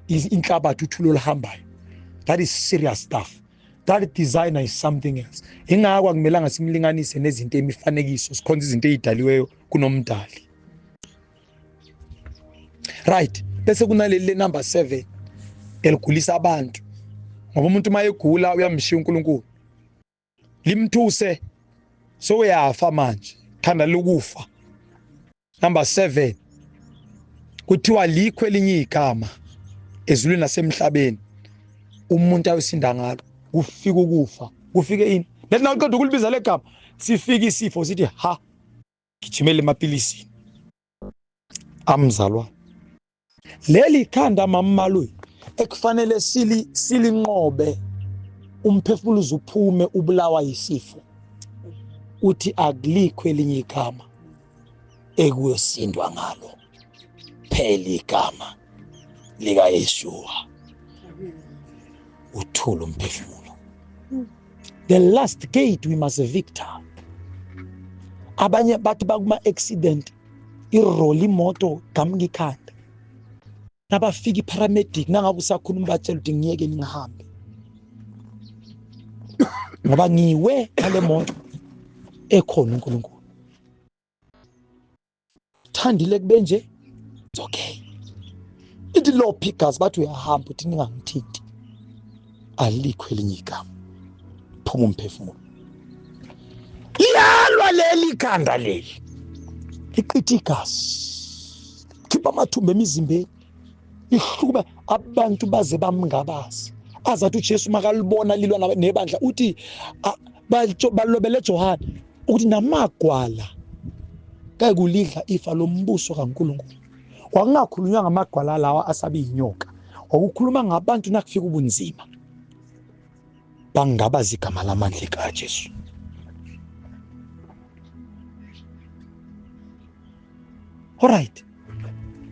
Inhlabathi, uthulo oluhambayo, that is serious stuff. That designer is something else. Ingakho akumelanga simlinganise nezinto emifanekiso, sikhonza izinto ezidaliweyo kunomdali. Right, bese kunaleli le number 7 eligulisa abantu. Ngoba umuntu mayegula uyamshiya uNkulunkulu. Limthuse so uyafa manje, khanda lokufa. Number 7 kuthiwa likho elinye igama ezulwini nasemhlabeni umuntu ayosinda ngalo, kufika ukufa, kufike ini. Lethi nawuqeda ukulibiza legama sifika isifo sithi ha, gijimele emapilisini. Amzalwa leli khanda mammaluyi ekufanele silinqobe, umphefumulo uzuphume ubulawa yisifo. Uthi akulikho elinye igama ekuyosindwa ngalo, phela igama lika Yeshua. Uthula umphefumulo. The last gate we must victor. Abanye bathi bakuma accident, iroli imoto gamuka ikhanda. Nabafika iparamedic nangabe usakhuluma batshela ukuthi ngiyeke ngihambe ngoba ngiwe ngale moto ekhona uNkulunkulu. Thandile kube nje, it's okay. Ithi lophi igazi bathi uyahamba, uthi ningangithinti, alikho elinye igama, phuma umphefumulo. Liyalwa leli khanda leli, liqitha igazi, khipha amathumba emizimbeni, lihlukuba abantu baze bamngabazi. Azathi uJesu makalibona lilwa nebandla uthi balobele Johane ukuthi namagwala kayikulidla ifa lombuso kaNkulunkulu. Kwakungakhulunywa ngamagwala lawa asabe inyoka, kwakukhuluma ngabantu nakufika ubunzima bangabazi igama lamandla kaJesu. Alright,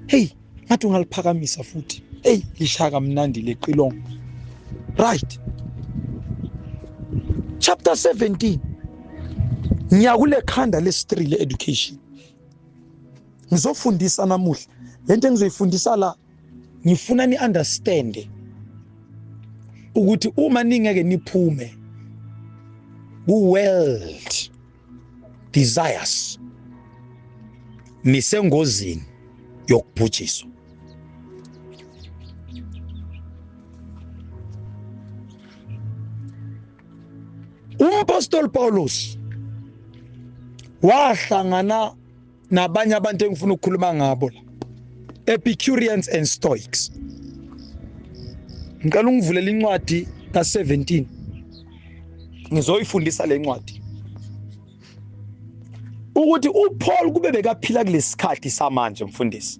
hey, ngathi ungaliphakamisa futhi. Hey, lishaya kamnandi leqilongo. Right, chapter 17 ngiyakule khanda lesi-3 le education. Ngizofundisa namuhla lento engizoyifundisa la, ngifuna ni understand ukuthi uma ningeke niphume ku world desires nisengozini yokubhujiswa. Umpostoli Paulus wahlangana nabanye abantu engifuna ukukhuluma ngabo la, Epicureans and Stoics. Ngicela ungivulela incwadi ka-17, ngizoyifundisa le ncwadi ukuthi uPaul kube bekaphila kulesikhathi samanje mfundisi,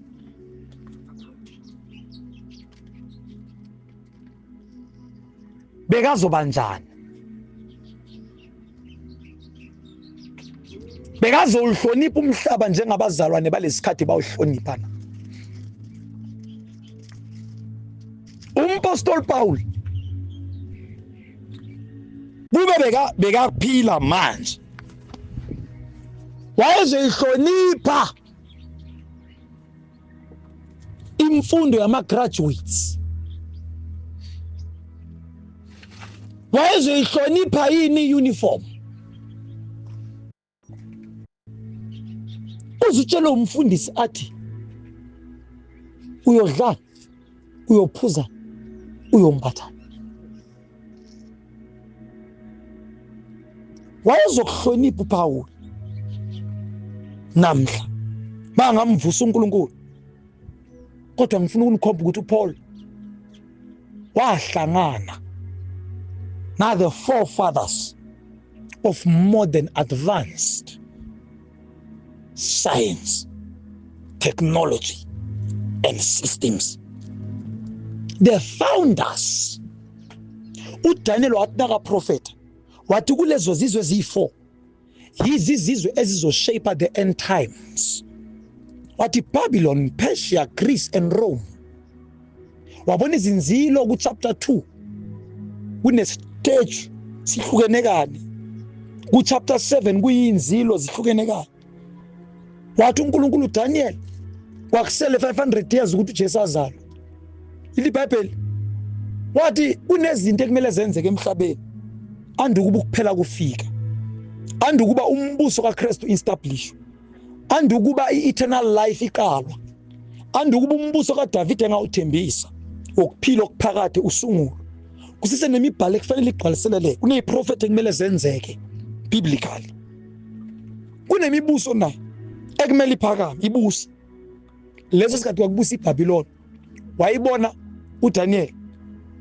bekazoba njani? Bekazowuhlonipha umhlaba njengabazalwane balesikhathi bawuhlonipha na? Umpostoli Paul kube bekaphila manje wayezoyihlonipha imfundo yama-graduates, wayezoyihlonipha yini i-uniform? Uzitshele umfundisi athi uyodla, uyophuza, uyombatha. Wayezokuhlonipha uPaul namhla bangamvusa uNkulunkulu. Kodwa ngifuna ukunikhomba ukuthi uPaul wahlangana na the forefathers of modern advanced science, technology and systems. The founders. uDaniel wathi nakaprofeta wathi kulezo zizwe eziyi-4 yizi izizwe ezizoshape the end times. Wathi Babylon, Persia, Greece and Rome. Wabona izinzilo ku chapter 2 kunestage sihlukene kani, ku chapter 7 kuyinzilo zihlukene kani. Wathi uNkulunkulu Daniel kwakusele 500 years ukuthi uJesu azalwe. IBhayibheli wathi kunezinto ekumele zenzeke emhlabeni andukuba ukuphela kufika, andukuba umbuso kaKristu establish, andukuba i-eternal life iqalwa, andukuba umbuso kaDavid engawuthembisa wokuphila okuphakade usungulwa. Kusise nemibhalo ekufanele igcwaliselele, kuneziprofeti ekumele zenzeke biblically. Kunemibuso nayo ekumele iphakame ibuse. Leso sikhathi kwakubusa iBabylon. Wayibona uDaniel.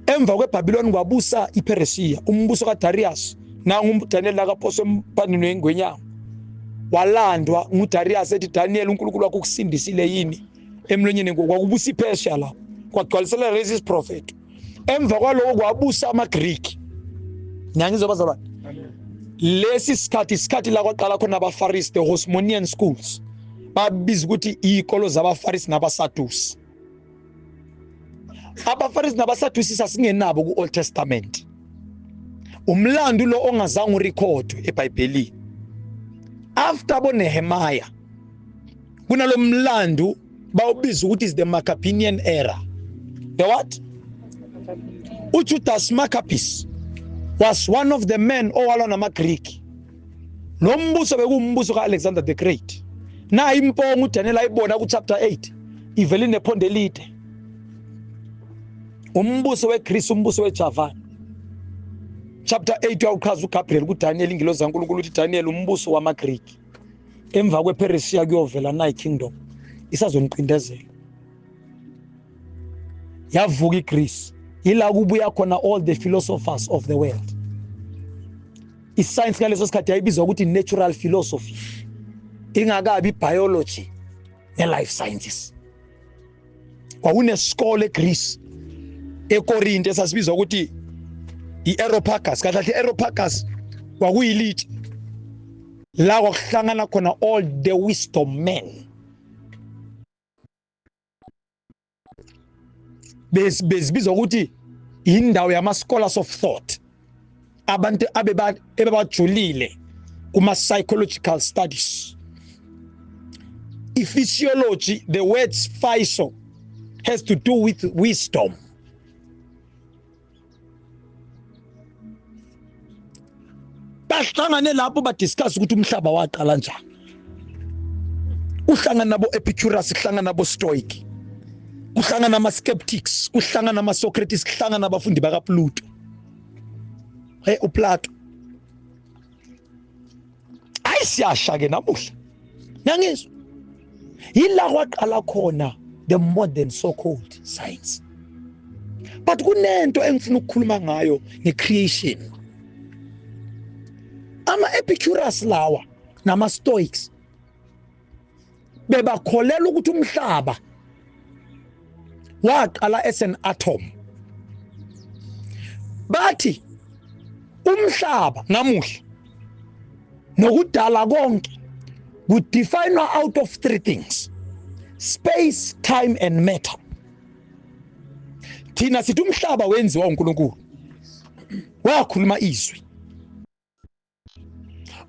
Emva kweBabylon kwabusa iPersia, umbuso kaDarius. Nangu uDaniel lakaphoswe emphandeni wengwenyama. Walandwa nguDarius ethi Daniel uNkulunkulu wakho ukusindisile yini emlonyeni kwakubusa iPersia lapho. Kwagcwalisela lesi siprofeto. Emva kwaloko kwabusa amaGreek. Niyangizwa bazalwane? Lesi sikhathi isikhathi la kwaqala khona abaFarisi, the Hasmonean schools. Babiza ukuthi izikolo zabaFarisi nabaSadusi. AbaFarisi nabaSadusi sasingenabo ku-Old Testament. Umlando lo ongazange urekhodwe eBhayibhelini. After boNehemiah kunalomlando bawubiza ukuthi is the Maccabean era. The what? uJudas Maccabees was one of the men owalwa namaGreek. Lo mbuso bekuwumbuso kaAlexander the Great. Na impongo uDaniel ayibona ku chapter 8 ivele inephondo elide. Umbuso weGreece, umbuso weJavan. Chapter 8 uyawuchaza uGabriel kuDaniel ingilozi kaNkulunkulu uthi Daniel umbuso wamaGreek. Emva kwePersia kuyovela nayi kingdom isazoniqindezela. Yavuka iGreece. Ila kubuya khona all the philosophers of the world. Iscience ngaleso sikhathi yayibizwa ukuthi natural philosophy, ingakabi biology ne-life sciences. Kwakunesikole eGreece eKorinte esasibizwa ukuthi i-Areopagus. Kahle kahle i-Areopagus kwakuyilitshe la kwakuhlangana khona all the wisdom men. Bezibizwa ukuthi indawo yama scholars of thought, abantu abebajulile kuma psychological studies. I-physiology, the words physo has to do with wisdom. Bahlangane lapho badiscuss ukuthi umhlaba waqala kanjani. Uhlangana nabo Epicurus, kuhlangana nabo Stoic, kuhlangana nama skeptics, kuhlangana nama Socrates, kuhlangana nabafundi baka Plato. Hey uPlato. Ayisiyasha ke namuhla. Niyangizwa? Yila kwaqala khona the modern so called science. But kunento engifuna ukukhuluma ngayo nge-creation. Ama-Epicurus lawa nama-Stoics bebakholela ukuthi umhlaba waqala as an atom. Bathi umhlaba namuhla nokudala konke kudefinwa out of three things: space, time and matter. Thina sithi umhlaba wenziwa uNkulunkulu, wakhuluma izwi.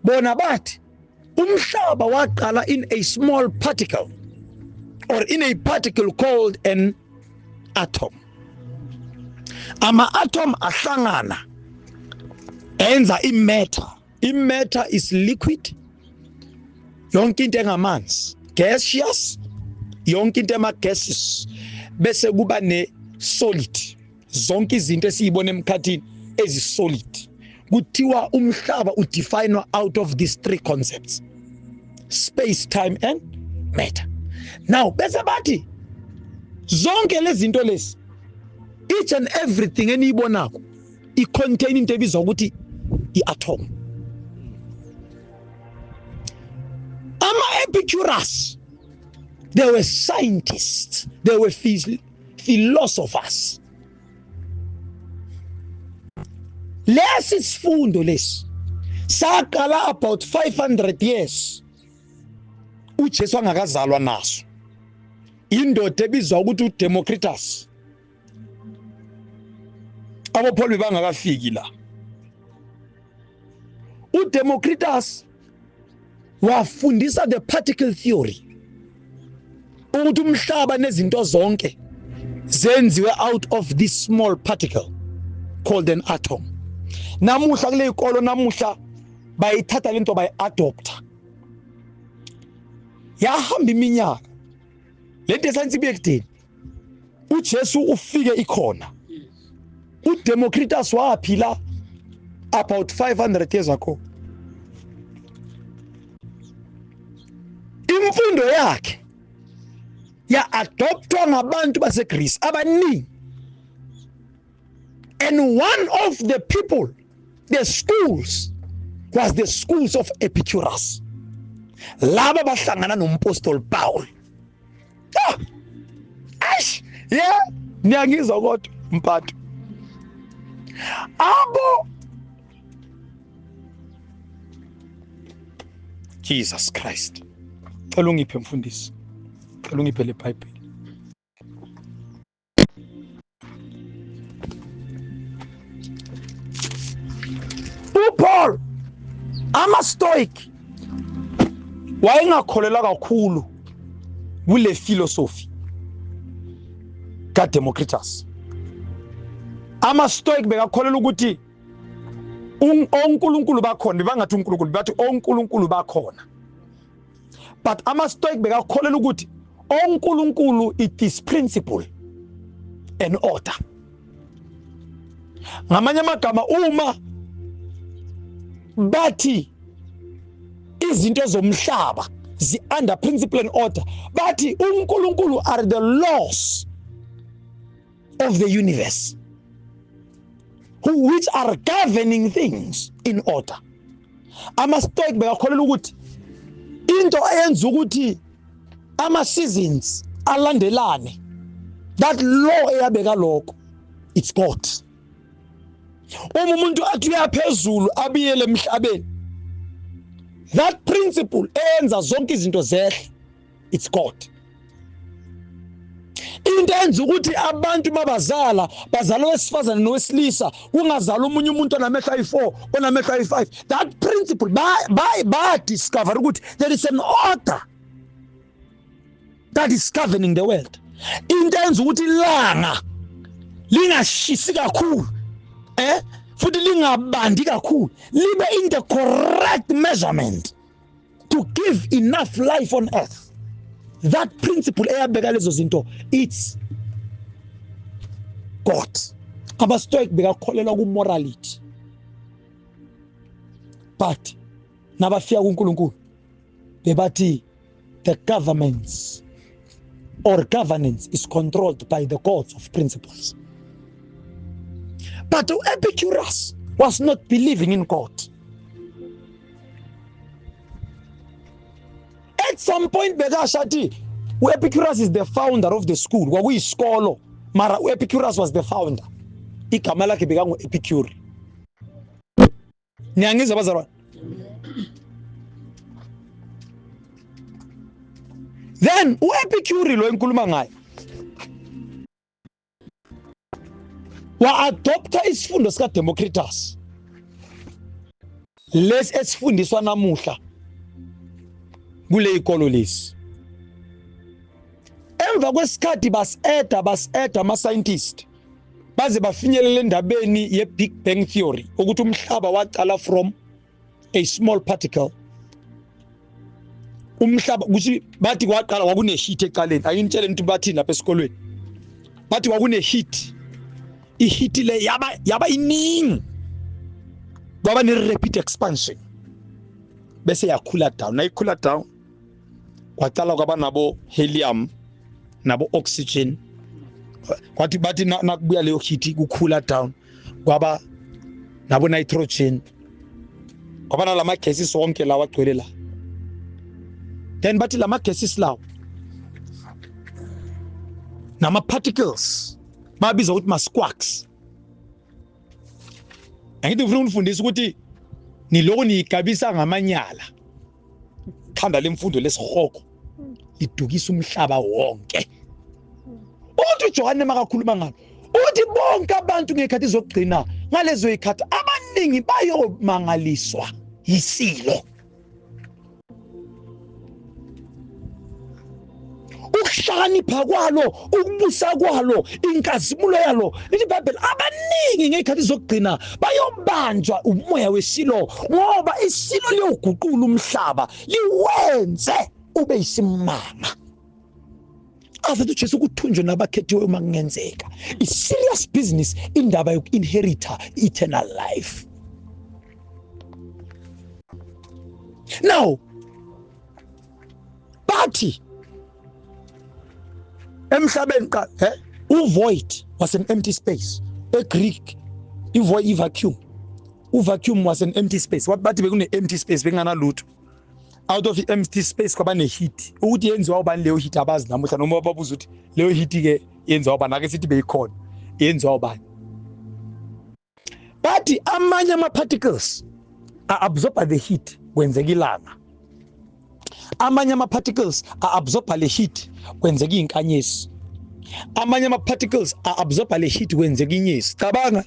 Bona bathi umhlaba waqala in a small particle or in a particle called an atom. Ama-atom ahlangana enza i-matter. I-matter is liquid, yonke into engamanzi, gaseous, yonke into ema-gases, bese kuba ne-solid, zonke izinto esiyibona emkhathini ezi-solid. Kuthiwa umhlaba udefinwa out of these three concepts: space, time and matter. Now bese bathi zonke lezi zinto lezi, each and everything eniyibonako i-contain into ebizwa ukuthi i-atom. Ama-Epicurus, they were scientists, they were philosophers. Lesi sifundo lesi saqala about 500 years uJesu angakazalwa naso. Indoda ebizwa ukuthi uDemocritus, aboPaul bangakafiki la. uDemocritus wafundisa the particle theory, ukuthi umhlaba nezinto zonke zenziwe out of this small particle called an atom. Namuhla kule ikolo namuhla bayithatha lento bayi-adopta. Yahamba iminyaka lento esayensi ibuye ekudeni, uJesu ufike ikhona. uDemocritus waphila about 500 years ago. Imfundo yakhe ya adoptwa ngabantu baseGreece abaningi. And one of the people, the schools, was the schools of Epicurus. Laba bahlangana nompostoli Paul. Ah! Eish! Yeah, niyangizwa kodwa mpatho. Abo Jesus Christ. Cela ungiphe mfundisi. Cela ungiphe le Bible. uPaul ama Stoic wayengakholelwa kakhulu kule philosophy kaDemocritus. Ama Stoic bekakholelwa ukuthi onkulunkulu bakhona, bangathi uNkulunkulu, bathi onkulunkulu bakhona. But ama Stoic bekakholelwa ukuthi onkulunkulu it is principle and order. Ngamanye amagama, uma bathi izinto zomhlaba zi under principle and order, bathi uNkulunkulu are the laws of the universe who which are governing things in order. Ama Stoic bekakholelwa ukuthi into eyenza ukuthi ama seasons alandelane, that law eyabeka lokho, it's God. Uma umuntu athi uyaphezulu abiyele emhlabeni, that principle eyenza zonke izinto zehle, it's God. Into enza ukuthi abantu mabazala bazala owesifazane nowesilisa, kungazala omunye umuntu onamehlo ayi4, onamehlo ayi5, that principle ba discover ukuthi there is an order that is governing the world. Into enza ukuthi ilanga lingashisi kakhulu futhi lingabandi kakhulu, libe in the correct measurement to give enough life on earth, that principle eyabeka lezo zinto, it's God. Aba-Stoic bekakholelwa ku-morality, but nabafika kuNkulunkulu bebathi the governments or governance is controlled by the gods of principles. But Epicurus was not believing in God. At some point bekasho athi uEpicurus is the founder of the school. Kwakuyisikolo, mara uEpicurus was the founder. Igama lakhe bekangu-Epicure. Niyangizwa bazalwane? Then uEpicure lo enkhuluma ngaye wa-adopta isifundo sikaDemocritus lesi esifundiswa namuhla kule ikolo lesi. Emva kwesikhathi basi-eda ama-scientist baze bafinyelele endabeni ye-Big Bang Theory, ukuthi umhlaba waqala from a small particle. Umhlaba kuthi bathi kwaqala kwakune-heat ecaleni. Ayinitshele ukuthi bathini lapha esikolweni, bathi kwakune-heat, i-heat le yaba iningi, kwaba ne-rapid expansion, bese yakhula down. Nayikhula down kwaqala kwaba nabo helium nabo oxygen. Kwathi bathi nakubuya leyo heat kukhula down kwaba nabo nitrogen, kwaba nalama gases wonke lawa agcwele la. Then bathi lama gases lawo nama particles babiza ukuthi ma squarks. Angithi ngifuna ukunifundisa ukuthi niloko niyigabisa ngamanyala. Khanda lemfundo lesihogo lidukisa umhlaba wonke. Uthi uJohane makakhuluma ngalo, uthi bonke abantu ngekhathi zokugcina, ngalezo zikhathi abaningi bayomangaliswa yisilo. Ukuhlakanipha kwalo, ukubusa kwalo, inkazimulo yalo, lithi iBhayibheli abaningi ngekhathi zokugcina bayobanjwa umoya wesilo, ngoba isilo liyoguqula umhlaba liwenze ube isimanga. Azathi uJesu kuthunjwe nabakhethiwe uma kungenzeka. It's serious business indaba yoku-inherita eternal life. Now bathi emhlabeni qa uvoid was an empty space. EGreek ivoid, i-vacuum. Uvacuum was an empty space. What bathi bekune empty space, bekunganalutho. Out of the empty space kwaba ne-heat. Ukuthi yenziwa ubani leyo heat abazi namuhla, noma babuza ukuthi leyo heat ke yenziwa ubani, ake sithi beyikhona, yenziwa ubani. Bathi amanye ama-particles a-absorba the heat, kwenzeka ilanga. Amanye ama-particles a-absorba le heat, kwenzeka iy'nkanyezi. Amanye ama-particles a-absorba le heat, kwenzeka inyezi. Cabanga.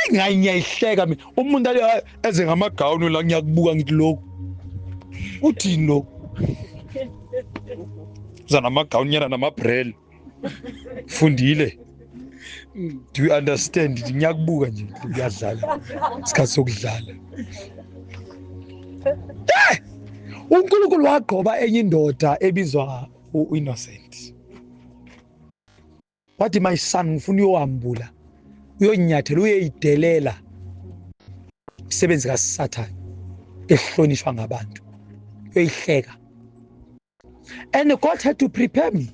Engayihleka mina umuntu ali eze ngamagawuni la, ngiyakubuka ngithi lokhu uthini lokhu, uza namagawuni nyana namabrel, fundile, do you understand? Ngiyakubuka nje, kuyadlala isikhathi sokudlala. uNkulunkulu wagqoba enye indoda ebizwa uInnocent, wathi my son, ngifuna uyohambula, uyonyathela, uyeyidelela imisebenzi kaSathane ehlonishwa ngabantu, uyoyihleka. And God had to prepare me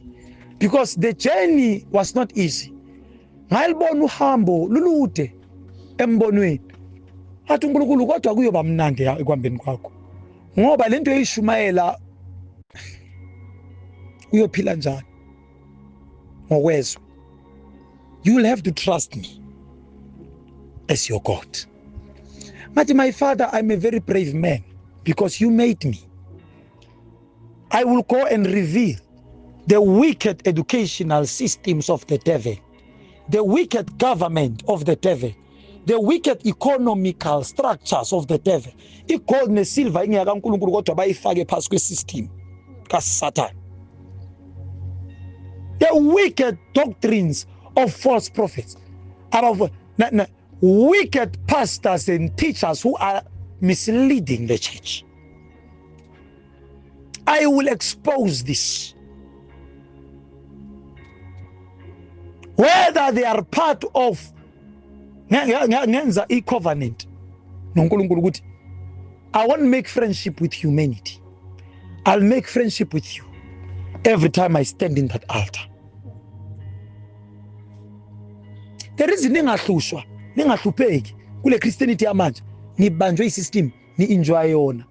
because the journey was not easy. Ngayibona uhambo lulude embonweni, athi uNkulunkulu kodwa kuyoba mnandi ekuhambeni kwakho, ngoba lento eyishumayela uyophila njani ngokwezwe. You will have to trust me as your God. But my father, I'm a very brave man because you made me. I will go and reveal the wicked educational systems of the devil, the wicked government of the devil, the wicked economical structures of the devil. I-gold ne-silver ingeyakaNkulunkulu, kodwa bayifake phasi kwe-system kaSatan. The wicked doctrines of false prophets, wicked pastors and teachers who are misleading the church. I will expose this. Whether they are part of ngenza i-covenant noNkulunkulu ukuthi I won't make friendship with humanity. I'll make friendship with you every time I stand in that altar. There is ningahlushwa, ningahlupheki kule Christianity yamanje, nibanjwe isystem, ni-enjoy yona.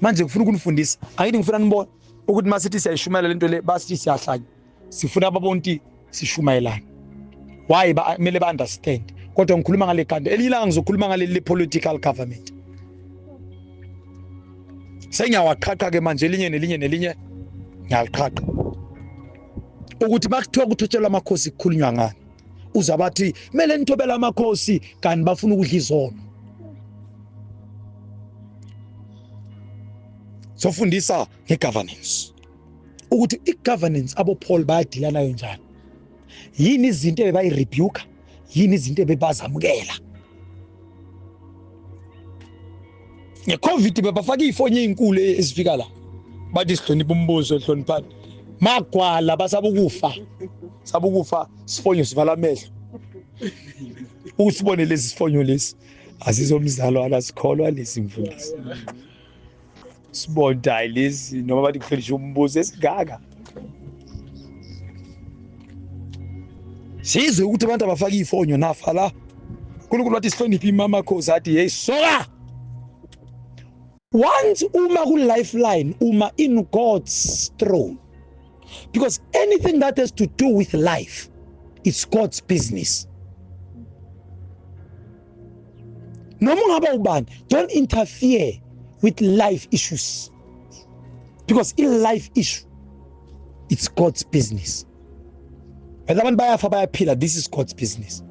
Manje ngifuna ukunifundisa, angithi ngifuna nibone ukuthi masithi siyayishumayela lento le, basithi siyahlanya. Sifuna ababonti sishumayelana. Why kumele ba understand? Kodwa ngikhuluma ngale kanti elinye ilanga ngizokhuluma ngaleli political government. Sengiyawaqhaqha ke manje elinye nelinye nelinye ngiyaliqhaqha. Ukuthi makuthiwa kuthotshelwa amakhosi kukhulunywa ngani? Uza bathi kumele nithobele amakhosi kanti bafuna ukudla izono. Sofundisa ngegovernance. Ukuthi igovernance abo Paul bayadila nayo njani? Yini izinto ebebayirebuke? Yini izinto ebebazamukela? NgeCovid bebafaka izifonyo ezinkulu ezifika la. Bathi sihlonipha umbuso, hloniphani. Magwala basabukufa. Sabukufa sifonyo sivala amehlo. Usibone lesi sifonyo lesi. Asizomzalo alasikholwa lesi mfundisi. Sibonda hayi lesi noma bathi kuhlonishwa umbuso esingaka. Sizwe ukuthi abantu abafaka ifonyo nafa la. uNkulunkulu wathi sihloniphe imama khosi, athi hey soka. Once uma ku lifeline, uma in God's throne. Because anything that has to do with life, it's God's business. Noma ungaba ubani, don't interfere with life issues. Because in life issue, it's God's business. Whether abantu bayafa bayaphila, this is God's business.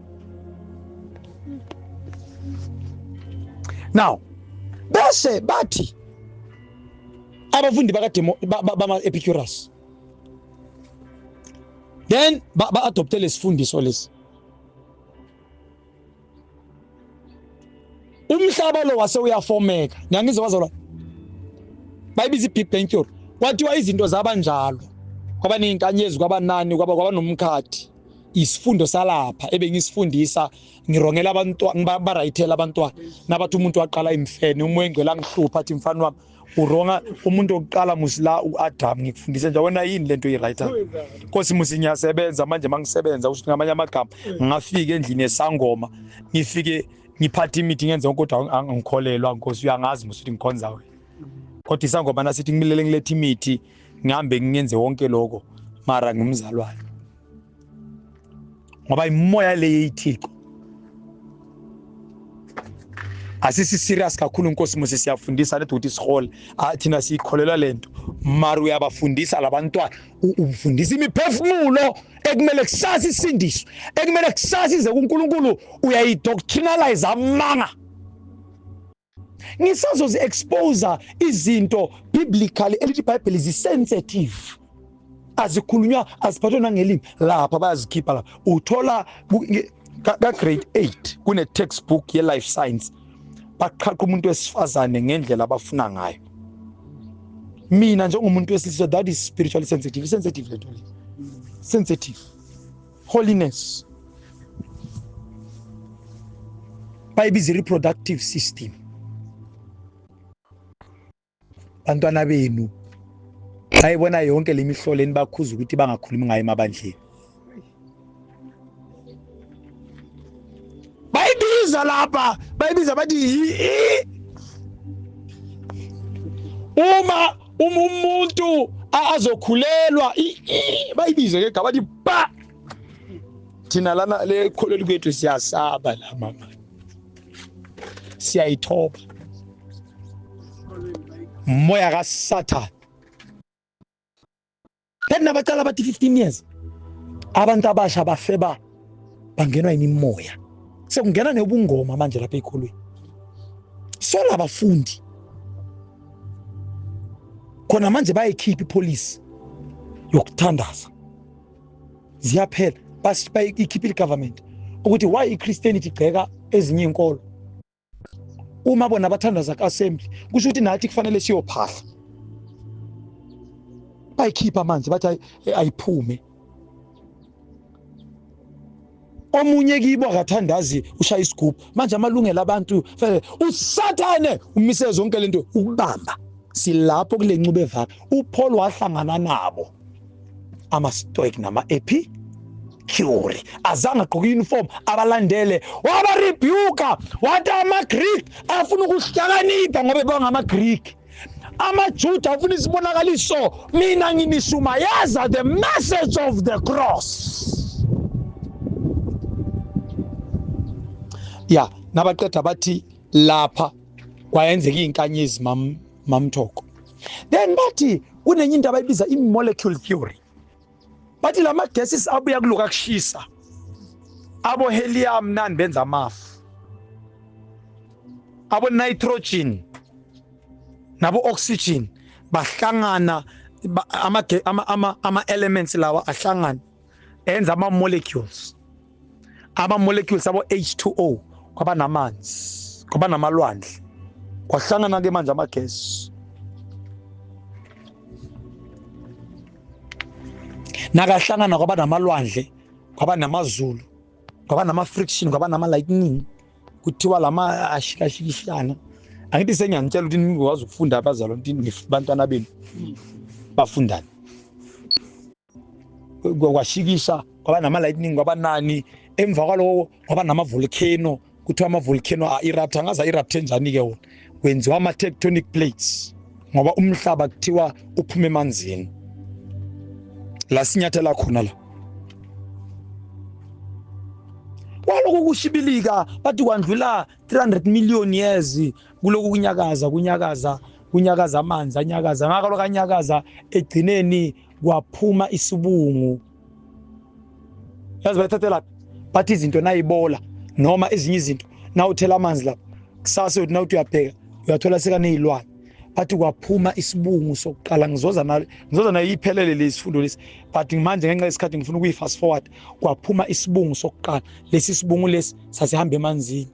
Now, bese bathi abafundi bakademo bama Epicurus, then ba adopte lesifundiso lesi. Umhlaba lo wase uyafomeka. Ngiyangizwa bazalwane. Bayibiza i-Big Bang Theory. Kwathiwa izinto zabanjalo, kwaba nezinkanyezi, kwabanani, kwaba nomkhathi. Isifundo salapha ebengisifundisa ngirongela abantwana, barayithela abantwana. Nabathi umuntu waqala imfene, umoya engcwele angihlupha athi mfana wami uronga umuntu oqala musila uAdam, ngikufundise nje wena yini lento oyiwriter. Nkosi musi ngiyasebenza manje, mangisebenza usho ngamanye amagama ngafika endlini esangoma, ngifike ngiphathe imithi ngenze kodwa angikholelwa Nkosi uyangazi musi ukuthi ngikhonza wena. Kodwa isangoma nasithi ngimilele ngilethe imithi ngihambe ngingenze wonke lokho, mara ngumzalwane. Ngoba imoya le yeyithixo asisi serious kakhulu Nkosi musi, siyafundisa lethi ukuthi sihole, thina siyikholelwa lento, mara uyabafundisa labantwana, ufundisa imiphefumulo ekumele kusasa isindiswe, ekumele kusasa ize kuNkulunkulu, uyayidoctrinalize amanga. Ngisazozi expose izinto biblically elithi iBhayibheli zi sensitive, azikhulunywa, aziphathwa nangelimi lapha, bayazikhipha lapha. Uthola ka grade 8 kune textbook ye life science, baqhaqa umuntu wesifazane ngendlela abafuna ngayo. Mina njengomuntu wesilisa, that is spiritually sensitive, sensitive lento le, sensitive holiness, bayibiza reproductive system. Bantwana benu bayibona yonke lemihlolo enibakhuza ukuthi bangakhulumi ngayo emabandleni, bayibiza lapha, bayibiza bathi uma umuntu azokhulelwa bayibize ke bathi ba. Thina lana le kholweni kwethu siyasaba la mama, siyayithoba moya kaSathane. Then nabacala bathi 15 years abantu abasha bafeba bangenwa imimoya, sekungena nebungoma manje lapha ekhulweni. Sola abafundi khona manje bayikhipha ipolice yokuthandaza, ziyaphela, bayikhipha i-government ukuthi why i-Christianity igceka ezinye inkolo. Uma bona bathandaza ku-assembly kusho ukuthi nathi kufanele siyophahla. Bayikhipha manje bathi ayiphume. Omunye kibo akathandazi, ushaya isigubhu manje amalungelo abantu. USathane umise zonke lento ukubamba. Silapho kule ncube evaka uPaul wahlangana nabo ama Stoic nama Epicure, azange agqoke uniform, abalandele wabarebuka, wathi ama Greek afuna ukuhlakanipha ngoba bangama Greek, amaJuda afuna isibonakaliso, mina nginishumayeza the message of the cross. Ya nabaqeda bathi lapha kwayenzeka izinkanyezi mamthoko. Then bathi kunenye into abayibiza i-molecule theory, bathi lama gases abuya kuloka kushisa, abo helium nani benza amafu, abo nitrogen nabo oxygen bahlangana, ama elements lawa ahlangana enza ama molecules, ama molecules abo H2O, kwaba namanzi, kwaba namalwandle, kwahlangana ke manje amagesi. Nakahlangana kwaba namalwandle, kwaba namazulu, kwaba nama friction, kwaba nama lightning, kuthiwa lama ashikashikishana. Angithi sengiyangitshela ukuthi ningikwazi ukufunda abazalwa ukuthi bantwana benu bafundani. Kwashikisha kwaba nama lightning, kwaba nani, emva kwaloko kwaba nama volcano, kuthiwa ama volcano a erupt. Angaza erupt enjani ke wona, kwenziwa ama tectonic plates ngoba umhlaba kuthiwa uphuma emanzini la sinyathela khona la. Kwaloku kushibilika bathi kwandlula 300 million years kuloku kunyakaza, kunyakaza, kunyakaza, amanzi anyakaza ngakho lokanyakaza, egcineni kwaphuma isibungu. Yazi bayithathela bathi izinto nayibola noma ezinye izinto nawuthela amanzi lapha kusasa uthi nawuthi uyabheka uyathola sekaneyilwane. Bathi kwaphuma isibungu sokuqala. Ngizoza nayo, ngizoza nayo iphelele lesifundo lesi, but manje ngenxa yesikhathi ngifuna ukuyi fast forward. Kwaphuma isibungu sokuqala, lesi sibungu lesi sasihamba emanzini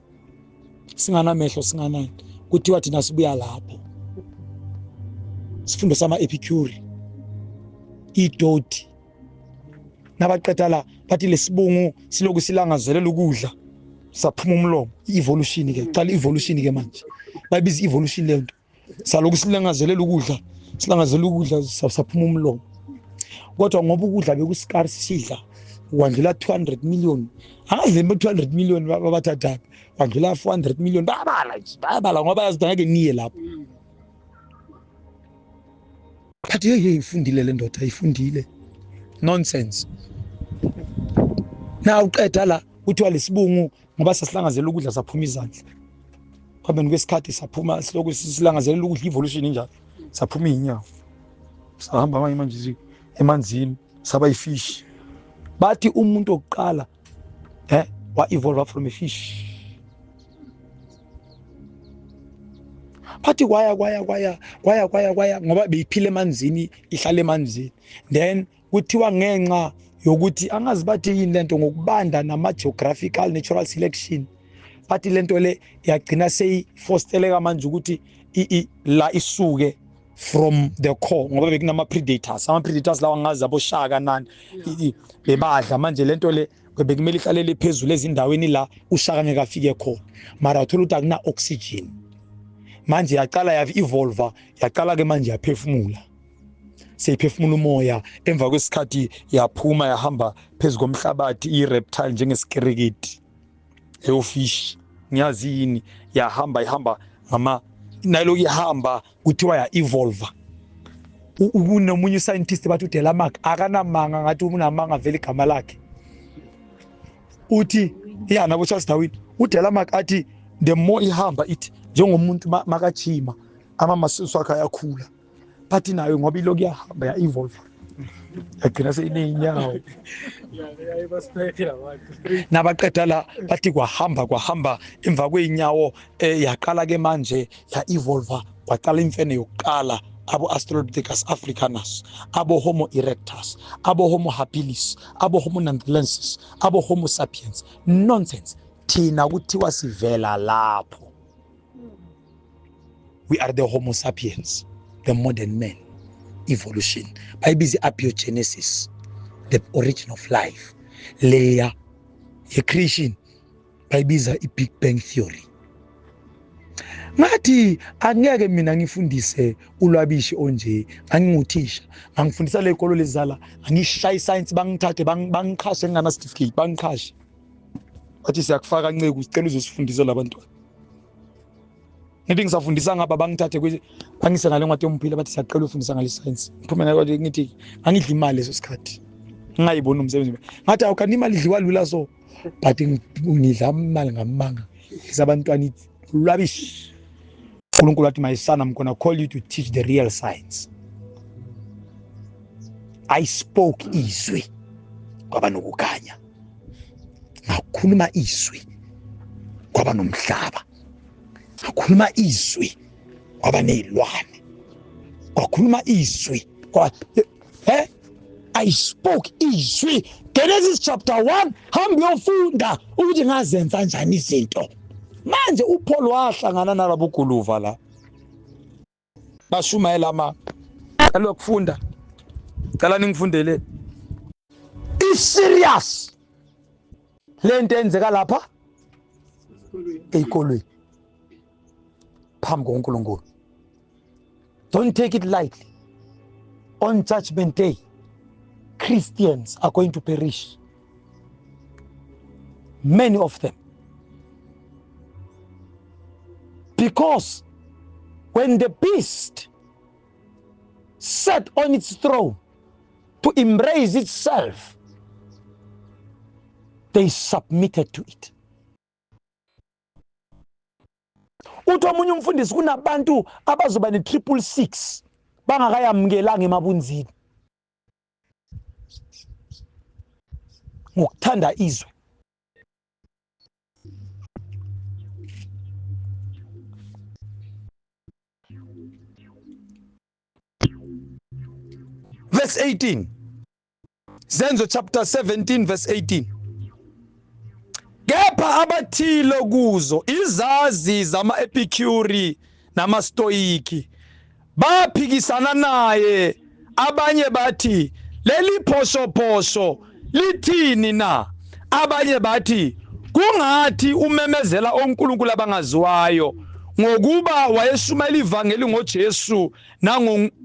singanamehlo singanani, kuthiwa thina sibuya lapho. Sifundo sama Epicure, idoti. Nabaqeda la bathi lesibungu siloku silangazelela ukudla, saphuma umlomo. I-evolution ke, qala i-evolution ke manje, bayibiza i-evolution leyo nto. Saloku silangazelela ukudla, silangazelela ukudla, saphuma umlomo. Kodwa ngoba ukudla bekuscarce, sidla wandlula 200 million. Angazi 200 million babathathaphi, wandlula 400 million. Bayabala nje, bayabala ngoba bayazi ngeke niye lapho. Bathi hey hey, ifundile le ndoda, ifundile. Nonsense. Na uqeda la kuthiwa lesibungu ngoba sasilangazelela ukudla saphuma izandla. Kuhambeni kwesikhathi saphuma, siloku silangazelela ukudla, evolution injalo, saphuma iy'nyawo, sahamba manje manje emanzini, saba yifish. Bathi umuntu wokuqala wa-evolve from a fish. Bathi kwaya kwaya kwaya kwaya kwaya kwaya, ngoba beyiphila emanzini, ihlala emanzini. Then kuthiwa ngenxa yokuthi angazi bathi yini lento, ngokubanda nama-geographical natural selection, bathi lento le yagcina seyifosteleka manje ukuthi la isuke from the core, ngoba bekunama-predators. Ama-predators lawa angazi aboshaka nani, bebadla. Manje lento le bekumele ihlalele phezulu ezindaweni la ushaka ngeke afike khona, mara uthola ukuthi akuna-oxygen. Manje yaqala ya-evolva, yaqala-ke manje yaphefumula, seyiphefumula umoya. Emva kwesikhathi yaphuma yahamba phezu komhlabathi, i-reptile njengesikirikiti, leyo fish ngiyazi yini, yahamba ihamba ngama naloku ihamba, kuthiwa ya-evolva. Kunomunye uscientist bathi uDelamarck, akanamanga, ngathi unamanga vele igama lakhe, uthi ya nabo Charles Darwin. uDelamarck athi the more ihamba, ithi njengomuntu makajima ama-muscles wakhe ayakhula, bathi nayo ngoba iloku yahamba ya-evolve, yagcina seyiney'nyawo. Nabaqeda la bathi kwahamba kwahamba, emva kwey'nyawo yaqala ke manje ya-evolva, kwaqala imfene yokuqala, abo Australopithecus africanus, abo Homo erectus, abo Homo habilis, abo Homo neanderthalensis, abo Homo sapiens. Nonsense. Thina kuthiwa sivela lapho. We are the Homo sapiens, the modern man. Evolution bayibiza abiogenesis, the origin of life. Leya ye-creation bayibiza i-Big Bang theory. Ngathi angeke mina ngifundise ulwabishi onje. Nganginguthisha, ngangifundisa le kolo lezala, ngishaya iscience, bangithathe bangiqhashe ngingana certificate, bangiqhashe bathi siyakufaka nceku, sicela uzosifundisa labantwana. Ngithi ngisafundisa ngapha, bangithathe bangise ngale ncwadi yomphila, bathi siyacela ufundisa ngale science. Ngiphume ngayo, ngithi ngangidla imali leso sikhathi, ngingayiboni umsebenzi. Ngathi awu, kanti imali idliwa lula, so but ngidla imali ngamanga isabantwana rubbish. uNkulunkulu wathi, "My son, I'm gonna call you to teach the real science." I spoke izwi, kwaba nokukhanya. Ngakhuluma izwi, kwaba nomhlaba. Ngakhuluma izwi, kwaba nezilwane. Kwakhuluma izwi kwa I spoke izwi. Genesis chapter 1, hamba uyofunda ukuthi ngazenza kanjani izinto. Manje uPaul wahlangana nalabo guluva la bashumayela ama cela ukufunda, cela ningifundele. I-serious lento enzeka lapha eyikolweni phambi koNkulunkulu. Don't take it lightly. On Judgment Day, Christians are going to perish, many of them, because when the beast sat on its throne to embrace itself, they submitted to it. Uthi omunye umfundisi kunabantu abazoba ne-666 bangakayamukelanga emabunzini ngokuthanda izwe. Verse 18, Zenzo chapter 17 verse 18: Kepha abathile kuzo izazi zama-Epicuri namaStoiki Baphikisana naye abanye bathi leli phoshophosho lithini na? Abanye bathi kungathi umemezela onkulunkulu abangaziwayo, ngokuba wayeshumayela ivangeli ngoJesu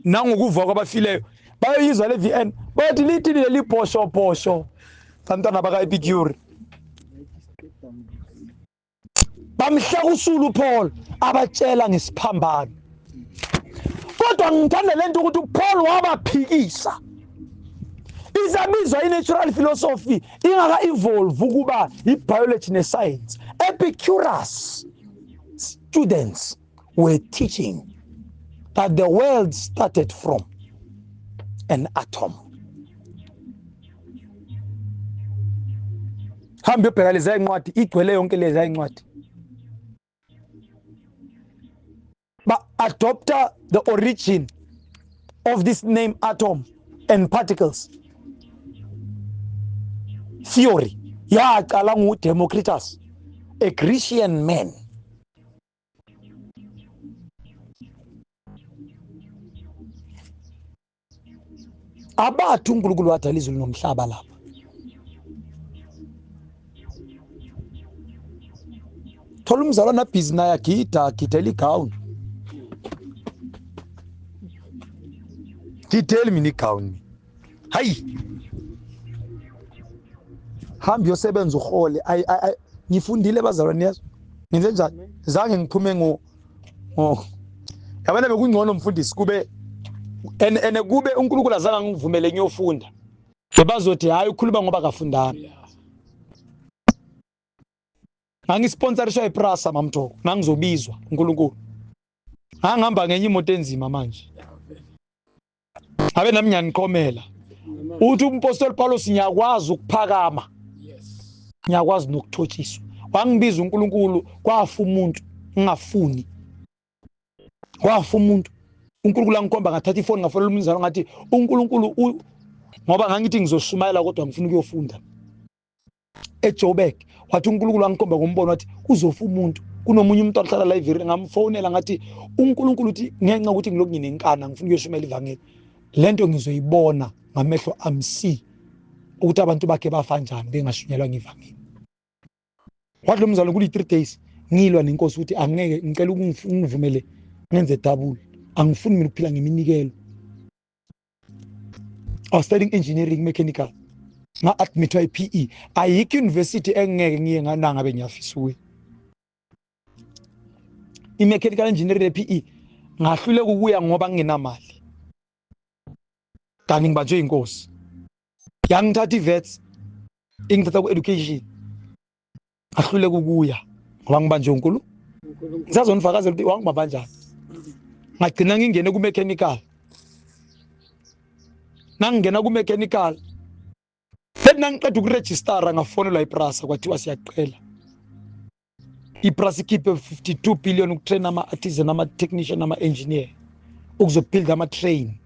nangokuvuka kwabafileyo. Bayoyizwa le VN bathi lithini leli phoshophosho bantwana baka-Epicure. Bamhleka usulu uPaul abatshela ngesiphambano. Kodwa ngithanda lento ukuthi uPaul wabaphikisa. Isabizwa i-natural philosophy ingaka evolve ukuba i-biology ne-science. Epicurus students were teaching that the world started from an atom. Hamba uyobheka lezi incwadi, igcwele yonke lezi incwadi. Ba adopta the origin of this name atom and particles theory yaqala nguDemocritus, a Grecian man. Abathi uNkulunkulu wadala izulu nomhlaba lapha. Thola umzalwane abhizi naye agida, agidela igawuni. Gideli mina igawuni. Hayi. Hamba uyosebenza uhole. Ayi ngifundile bazalwane yezwa. Ngenze njani? Zange ngiphume ngo ngo yabona bekungcono mfundisi kube ene kube uNkulunkulu azange angivumele ngiyofunda. Bebazothi hayi ukhuluma ngoba kafundanga. Ngangisponsorishwa iPrasa mamthoko, ngangizobizwa uNkulunkulu. Ngangihamba ngenye imoto enzima manje. Ngabe nami ngiyaniqomela. Uthi umpostoli Paulos ngiyakwazi ukuphakama. Ngiyakwazi nokuthotshiswa. Wangibiza uNkulunkulu kwafa umuntu ngingafuni. Kwafa umuntu. uNkulunkulu angikhomba ngathatha ifoni ngafonela umnumzane ngathi uNkulunkulu ngoba ngangithi ngizoshumayela kodwa ngifuna ukuyofunda. eJoburg wathi uNkulunkulu wangikhomba ngombono wathi uzofa umuntu kunomunye umuntu ohlala la eVirin ngamfonela ngathi uNkulunkulu uthi ngenxa ukuthi ngilokhu nginenkana ngifuna ukuyoshumayela ivangeli lento ngizoyibona ngamehlo ami see ukuthi abantu bakhe bafa njani bengashunyelwa ngevangeli. Wathi lo mzalwane kuli 3 days ngilwa nenkosi ukuthi angeke ngicela ungivumele ngenze double, angifuni mina ukuphila ngeminikelo. I was studying engineering mechanical, nga-admithwa i-PE. Ayikho university engeke ngiye nganangabe ngiyafisa ukuya. I-mechanical engineering e-PE ngahluleka ukuya ngoba ngingenamali, kanti ngibanjwe inkosi yangithatha i-vets ingithatha ku-education, ngahluleka ukuya ngoba ngibanjwe uNkulu. Ngisazonifakazela ukuthi wangibamba kanjani. Ngagcina ngingene ku-mechanical. Nangingena ku-mechanical lethi nangiqeda ukurejistara ngafonelwa iPrasa kwathiwa siyaqela iPrasa ikhiphe 52 billion ukutrain ama-artisan, ama-technician, ama-engineer ukuzobuild ama-train.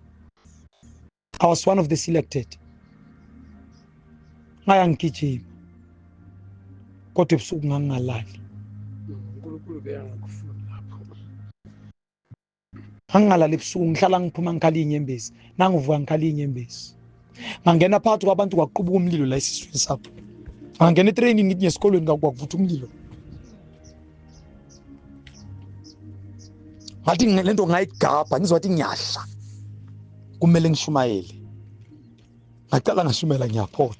I was one of the selected. Ngaya ngigijima kodwa ebusuku ngangingalali. uNkulunkulu bekangakufuni lapho. Ngangingalali ebusuku, ngihlala ngiphuma ngikhala inyembezi, nangivuka ngikhala inyembezi. Ngangena phakathi kwabantu kwaqubuka umlilo la esiswini sabo. Ngangena etraining ngithi ngesikolweni kwakuvutha umlilo. Ngathi lento ngayigabha ngizwa ukuthi ngiyasha. Kumele ngishumayele. Ngaqala ngashumela ngiyaphola.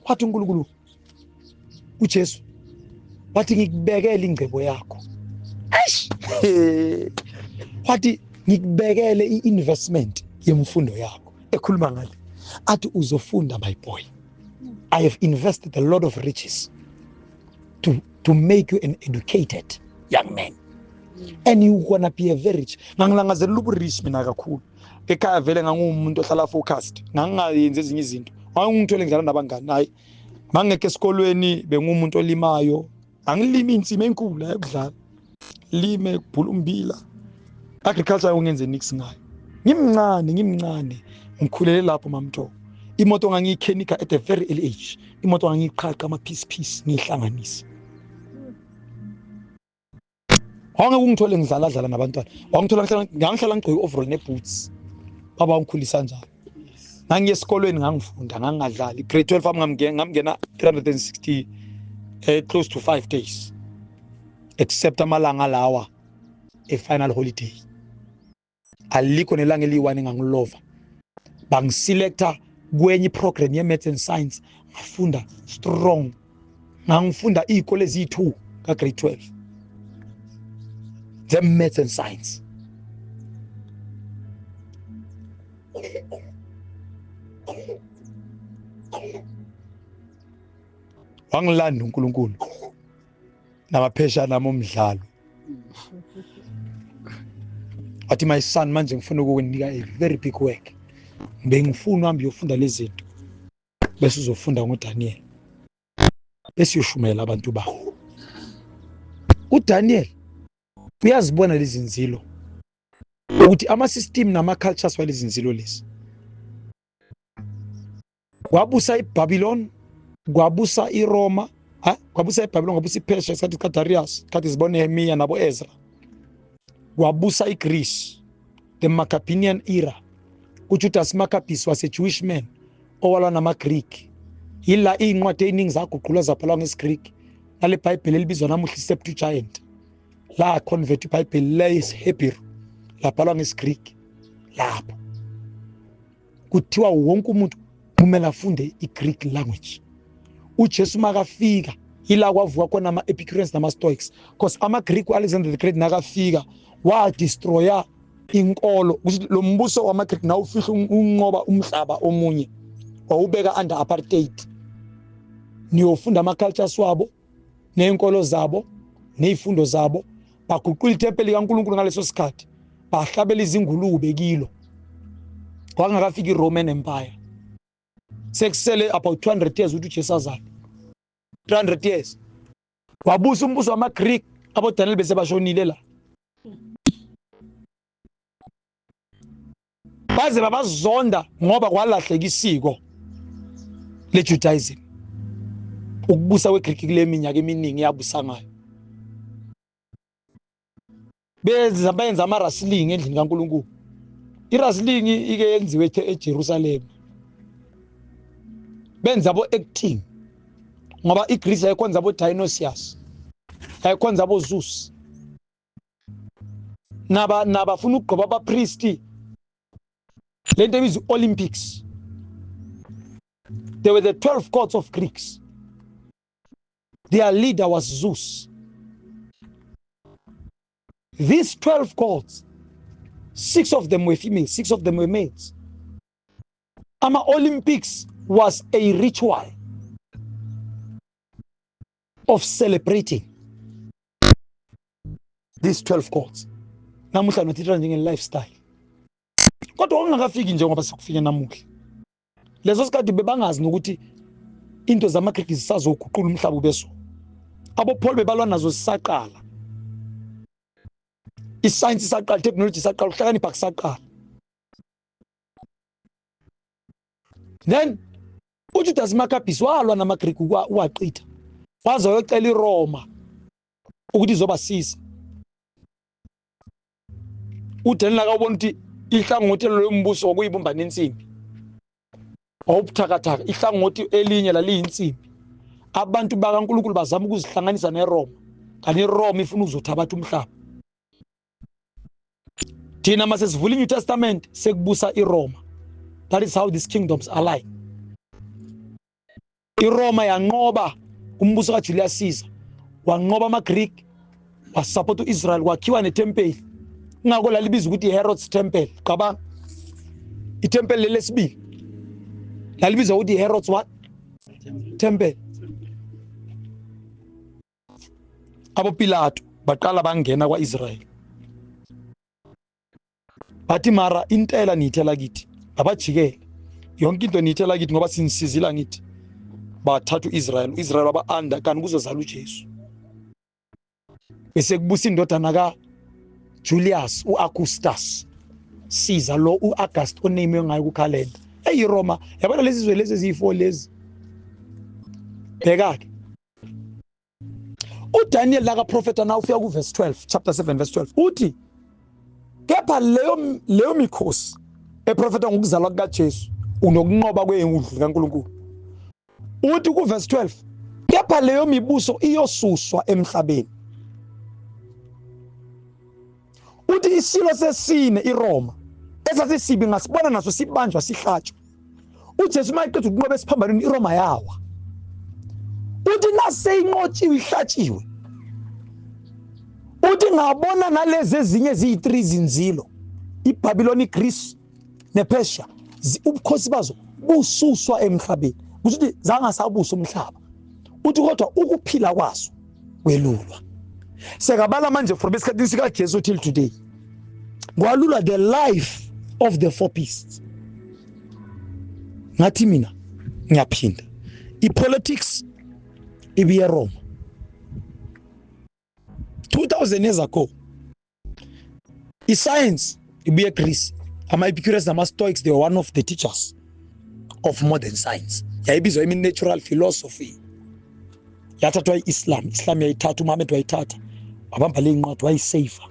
Wathi uNkulunkulu uJesu wathi ngikubekele ingcebo yakho. Eish! Wathi ngikubekele i-investment yemfundo yakho. Ekhuluma ngale athi uzofunda my boy. I have invested a lot of riches to make you an educated young man. And you gonna be a very rich. Ngangilangazelela ubu-rich mina kakhulu. Ekhaya vele ngangumuntu ohlala focused. Ngangingayenzi ezinye izinto. Ngangingithole ngidlala nabangani. Hayi. Mangekho esikolweni bengumuntu olimayo. Angilimi insimi enkulu ayokudlala. Lime kubhula umbila. Agriculture ungenze nix ngayo. Ngimncane, ngimncane. Ngikhulele lapho mamtho. Imoto ngangiyikhenika at a very early age. Imoto ngangiyiqhaqha ama piece piece ngihlanganise. Wangeke ungithole ngidlala dlala nabantwana. Wangithola ngihlala ngangihlala ngigqoke overall neboots. Baba wangikhulisa njalo. Ngangiye esikolweni ngangifunda ngangingadlali. Grade 12 ami ngamngena 360 close to 5 days. Except amalanga lawa e final holiday. Alikho nelanga eliyi-one engangilova. Bangiselecta kwenye iprogram ye-maths and science, ngafunda strong. Ngangifunda iy'kole eziyi-2 ka-grade 12 ze-maths and science. Wangilanda uNkulunkulu namapheshana ami omdlalo, wathi, "My son, manje ngifuna ukukunika a very big work. Bengifuna uhambe uyofunda lezi zinto, bese uzofunda ngoDaniel, bese uyoshumayela abantu bakho." UDaniel uyazibona lezi nzilo ukuthi ama-system nama-cultures walezi nzilo lezi. Kwabusa iBabylon, kwabusa iRoma, ha, kwabusa iBabylon, kwabusa iPersia isikhathi sikaDarius, isikhathi zibone Nehemiah nabo Ezra. Kwabusa iGreece, the Maccabean era. UJudas Maccabees was a Jewish man owalwa namaGreek. Yila iy'ncwadi ey'ningi zaguqulwa zabhalwa ngesiGreek. Nale Bhayibheli elibizwa namuhla i-Septuagint, la convert iBhayibheli lesiHebheru labhalwa ngesiGreek. Lapho kuthiwa wonke umuntu kumele afunde i-Greek language. UJesu makafika, ila kwavuka khona ama-Epicureans nama-Stoics, because ama-Greek, u-Alexander the Great nakafika wadestroya inkolo. Kusho lo mbuso wama-Greek nawufihla unqoba umhlaba omunye, wawubeka under apartheid. Niyofunda ama-cultures wabo ney'nkolo zabo ney'fundo zabo. Baguqula ithempeli kaNkulunkulu ngaleso sikhathi, bahlabela izingulube kilo. Kwangakafiki i-Roman Empire, sekusele about 200 years ukuthi uJesu azalwe, 300 years. Wabusa umbuso wama-Greek, aboDaniel bese bashonile la, baze babazonda ngoba kwalahleka isiko le-Judaism. Ukubusa kweGreek kule minyaka eminingi yabusa ngayo, benza benza ama-wrestling endlini kaNkulunkulu. I-wrestling ike yenziwe eJerusalem, benza abo-acting, ngoba iGreece yayikhonza abo-Dionysius, yayikhonza abo-Zeus. Naba nabafuna ukugqoba abapristi, lento ebizwa i-Olympics. There were the 12 gods of Greeks. Their leader was Zeus. These 12 gods, six of them were female, six of them were males. Ama-Olympics was a ritual of celebrating these 12 gods. Namuhla nothitha njenge-lifestyle, kodwa okungakafiki njengoba sekufike namuhla. Leso sikhathi bebangazi nokuthi into zamaGriki zisazoguqula umhlaba ubeso. AboPaul bebalwa nazo zisaqala, isayensi isaqala, technology isaqala, ukuhlakanipha kusaqala. Then uJudas Maccabees walwa namaGriki, waqitha, waze wayocela iRoma ukuthi izobasiza. UDaniel akawubona ukuthi ihlangothi lombuso wakuyibumba nensimbi, wawubuthakathaka, ihlangothi elinye laliyinsimbi. Abantu bakaNkulunkulu bazama ukuzihlanganisa neRoma, kanti iRoma ifuna ukuzothabatha umhlaba. Thina mase sivula iNew Testament, sekubusa iRoma. That is how these kingdoms align. iRoma yanqoba umbuso kaJulius Caesar, wanqoba amaGreek, wasupport uIsrael, kwakhiwa nethempeli. Ingakho lalibiza ukuthi iHerod's temple. Cabanga, ithempeli lelesibili lalibiza ukuthi iHerod's what temple. AboPilato baqala bangena kwaIsrael, bathi, "Mara intela niyithela kithi, abajikele yonke into niyithela kithi ngoba sinisizile ngithi." Bathatha uIsrael, uIsrael waba under, kanti kuzozala uJesu. Bese kubusa indodana ka Julius uAugustus Caesar, lo uAugust oname ngayo kukhalenda eyiRoma. Yabona lezi zwe lezi eziyi4 lezi, bheka ke. UDaniel lakaprofeta na ufika kuverse 12, chapter 7 verse 12, uthi kepha leyo mikhosi eprofeta ngokuzalwa kukaJesu unokunqoba kwendlu kaNkulunkulu. Uthi kuverse 12, kepha leyo mibuso iyosuswa emhlabeni. Uthi isilo sesine iRoma esasisibi ngasibona naso sibanjwa sihlatshwa. UJesu mayeqeda ukunqoba esiphambanweni iRoma yawa. Uthi naseyinqotshiwe ihlatshiwe, uthi ngabona nalezi ezinye eziyi-3 izinzilo, iBabylon, iGreece nePersia, ubukhosi bazo bususwa emhlabeni, kusho ukuthi zangasabusa umhlaba. Uthi kodwa ukuphila kwazo kwelulwa. Sekabala manje from esikhathini sikaJesu till today, kwalulwa the life of the four beasts. Ngathi mina ngiyaphinda, ipolitics ibiye Roma 2000 years ago, iscience ibuye Greece. Ama-Epicurus nama-Stoics, they were one of the teachers of modern science. Yayibizwa imi-natural philosophy. Yathathwa i-Islam, Islam yayithatha, uMuhammad wayithatha, wabamba le ncwadi wayisafa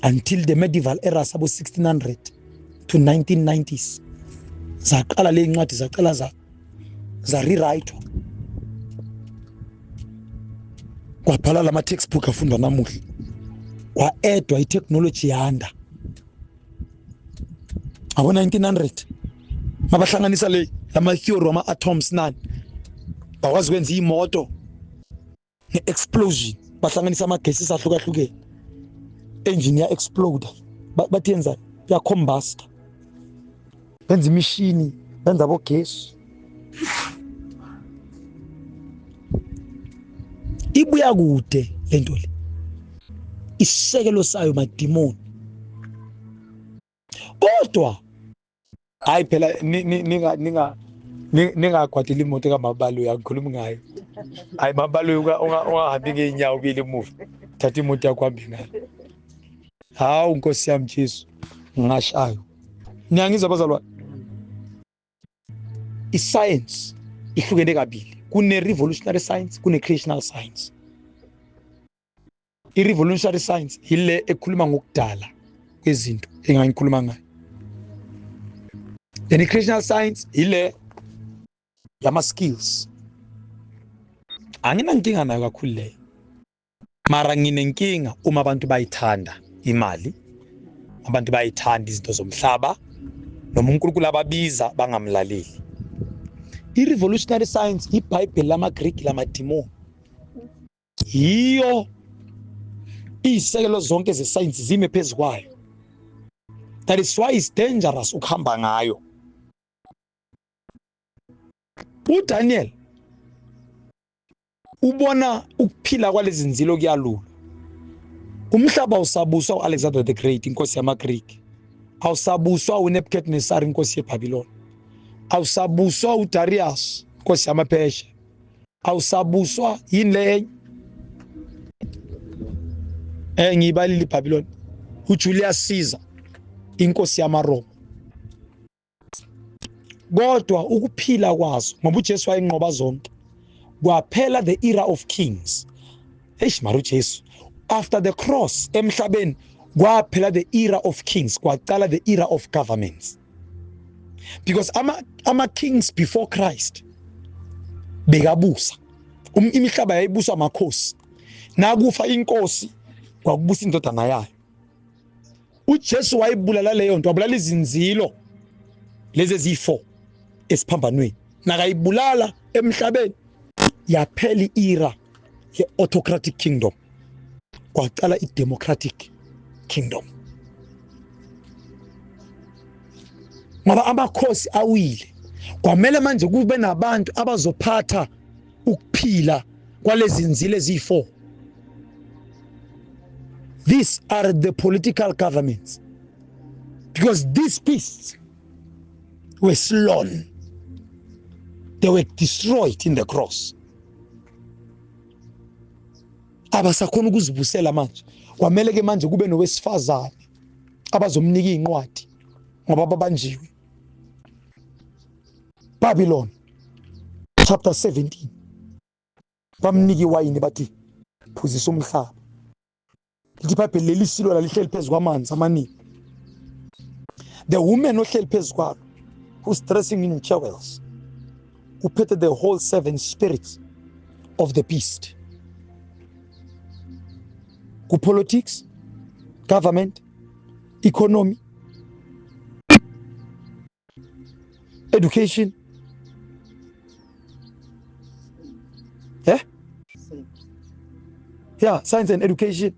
until the medieval era sabo 1600 to 1990s. Zaqala le ncwadi, zaqala za rewrite, kwabhala lama textbook afundwa namuhla, kwa-edwa i-technology yanda. Abo 1900 mabahlanganisa le lama theory wama atoms nani, bakwazi ukwenza imoto nge-explosion, bahlanganisa amagesi ahlukahlukene, engine ya explode, bathi yenza ya combust, benza imishini, benza bogesi. Ibuya kude lento le, isisekelo sayo madimoni. Kodwa hayi phela ninga ninga ningagwadeli imoto kaMabalo, uyakhuluma ngayo. Hayi Mabalo, ungahambi ngeenyawo ubuyele emuva, thatha imoto yakho uhambe ngayo. Hawu Nkosi yami Jesu, ngashayo. Niyangizwa bazalwane? I-science ihlukene kabili, kune-revolutionary science, kune-creational science. I-revolutionary science yile ekhuluma ngokudala kwezinto engangikhuluma ngayo, then i-creational science yile yama-skills. Anginankinga nayo kakhulu leyo, mara nginenkinga uma abantu bayithanda imali, abantu bayithanda izinto zomhlaba, noma uNkulunkulu ababiza bangamlaleli. I-revolutionary science iBhayibheli lamaGriki lamadimoni, yiyo izisekelo zonke zesayensi zime phezu kwayo. That is why it's dangerous ukuhamba ngayo. UDaniel ubona ukuphila kwalezi nzilo kuyalula. Umhlaba usabuswa uAlexander the Great, inkosi yamaGreek, awusabuswa uNebuchadnezzar, inkosi yeBabylon, awusabuswa uDarius, inkosi yamaPersia, awusabuswa yini le enye ngiyibalile iBabylon, uJulius Caesar, inkosi yamaRoma. Kodwa ukuphila kwazo, ngoba uJesu wayinqoba zonke, kwaphela the era of kings. Eish, mara uJesu after the cross emhlabeni kwaphela the era of kings, kwaqala the era of governments, because ama kings before Christ bekabusa, imihlaba yayibuswa amakhosi. Nakufa inkosi kwakubusa indodana yayo. uJesu wayibulala leyo nto, wabulala izinzilo lezi eziyi-4 esiphambanweni. Nakayibulala emhlabeni yaphela i-era ye-autocratic kingdom, kwaqala i-democratic kingdom, ngoba amakhosi awile. Kwamele manje kube nabantu abazophatha ukuphila kwalezi nzilo eziyi-4. These are the political governments, because these beasts were slain, they were destroyed in the cross. Abasakhona ukuzibusela manje, kwamele ke manje kube nowesifazane abazomnika incwadi ngoba babanjiwe. Babylon chapter 17, bamnika iwayini bathi Phuzisa umhlaba. Lithi iBhayibheli leli silo lalihleli phezu kwamanzi amaningi. The woman ohleli phezu kwalo, who's dressing in jewels, uphethe the whole 7 spirits of the beast. Ku-politics, government, economy, education, yeah, science and education,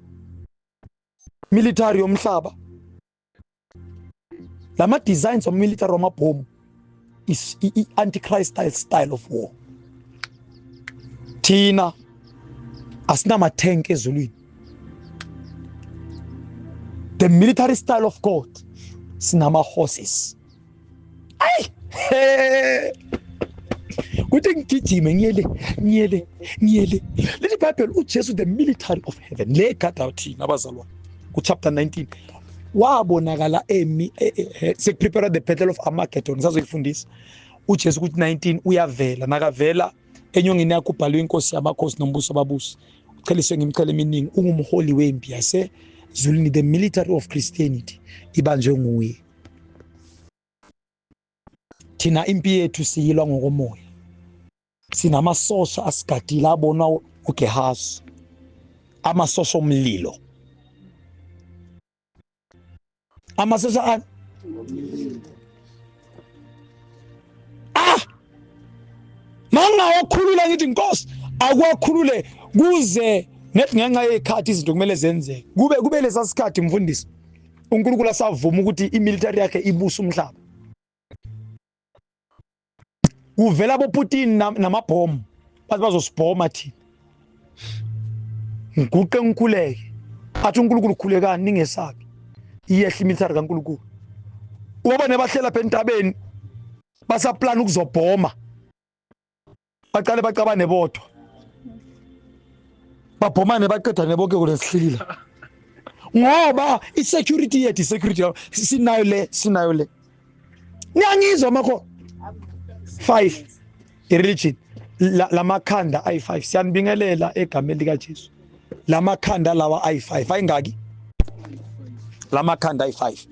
military yomhlaba. Lama designs of military wamabhomu is i-antichrist style of war. Thina asinama-tank ezulwini. The military style of God sinama horses. Ay! Kuthi ngigijime ngiyele ngiyele ngiyele. Lithi iBhayibheli uJesu the military of heaven le gada thina abazalwane ku chapter 19 wabonakala emi sekuprepare the battle of Armageddon. Sazoyifundisa uJesu ukuthi 19 uyavela, nakavela enyongeni yakho ubhalwe inkosi yamakhosi nombuso wababusi, ucheliswe ngemichele eminingi, ungumholi wempi yasezulwini. The military of Christianity ibanjwe nguye. Thina impi yethu siyilwa ngokomoya. Sinamasosha asigadile abonwa uGehazi, amasosha omlilo, amasosha mangawakhulula ngithi Nkosi akwakhulule kuze nethi ngenxa yezikhathi izinto kumele zenzeke, kube lesa sikhathi mfundisi uNkulunkulu asavuma ukuthi imilitary yakhe ibuse umhlaba. Kuvela boPutin namabhomu bathi bazosibhoma thina. Ngiguqe ngikhuleke, athi uNkulunkulu khulekani ningesabi, iyehla imilitary kaNkulunkulu. Ubabone bahlela lapha entabeni basaplan ukuzobhoma, baqale bacabane bodwa, babhomane baqedane bonke kulesihlila, ngoba i-security yethu i-security sinayo le, sinayo le. Niyangizwa makho 5 i-religion lamakhanda ayi-5. Siyanibingelela egameni likaJesu. Lamakhanda lawa ayi-5 ayingaki? Lamakhanda ayi-5.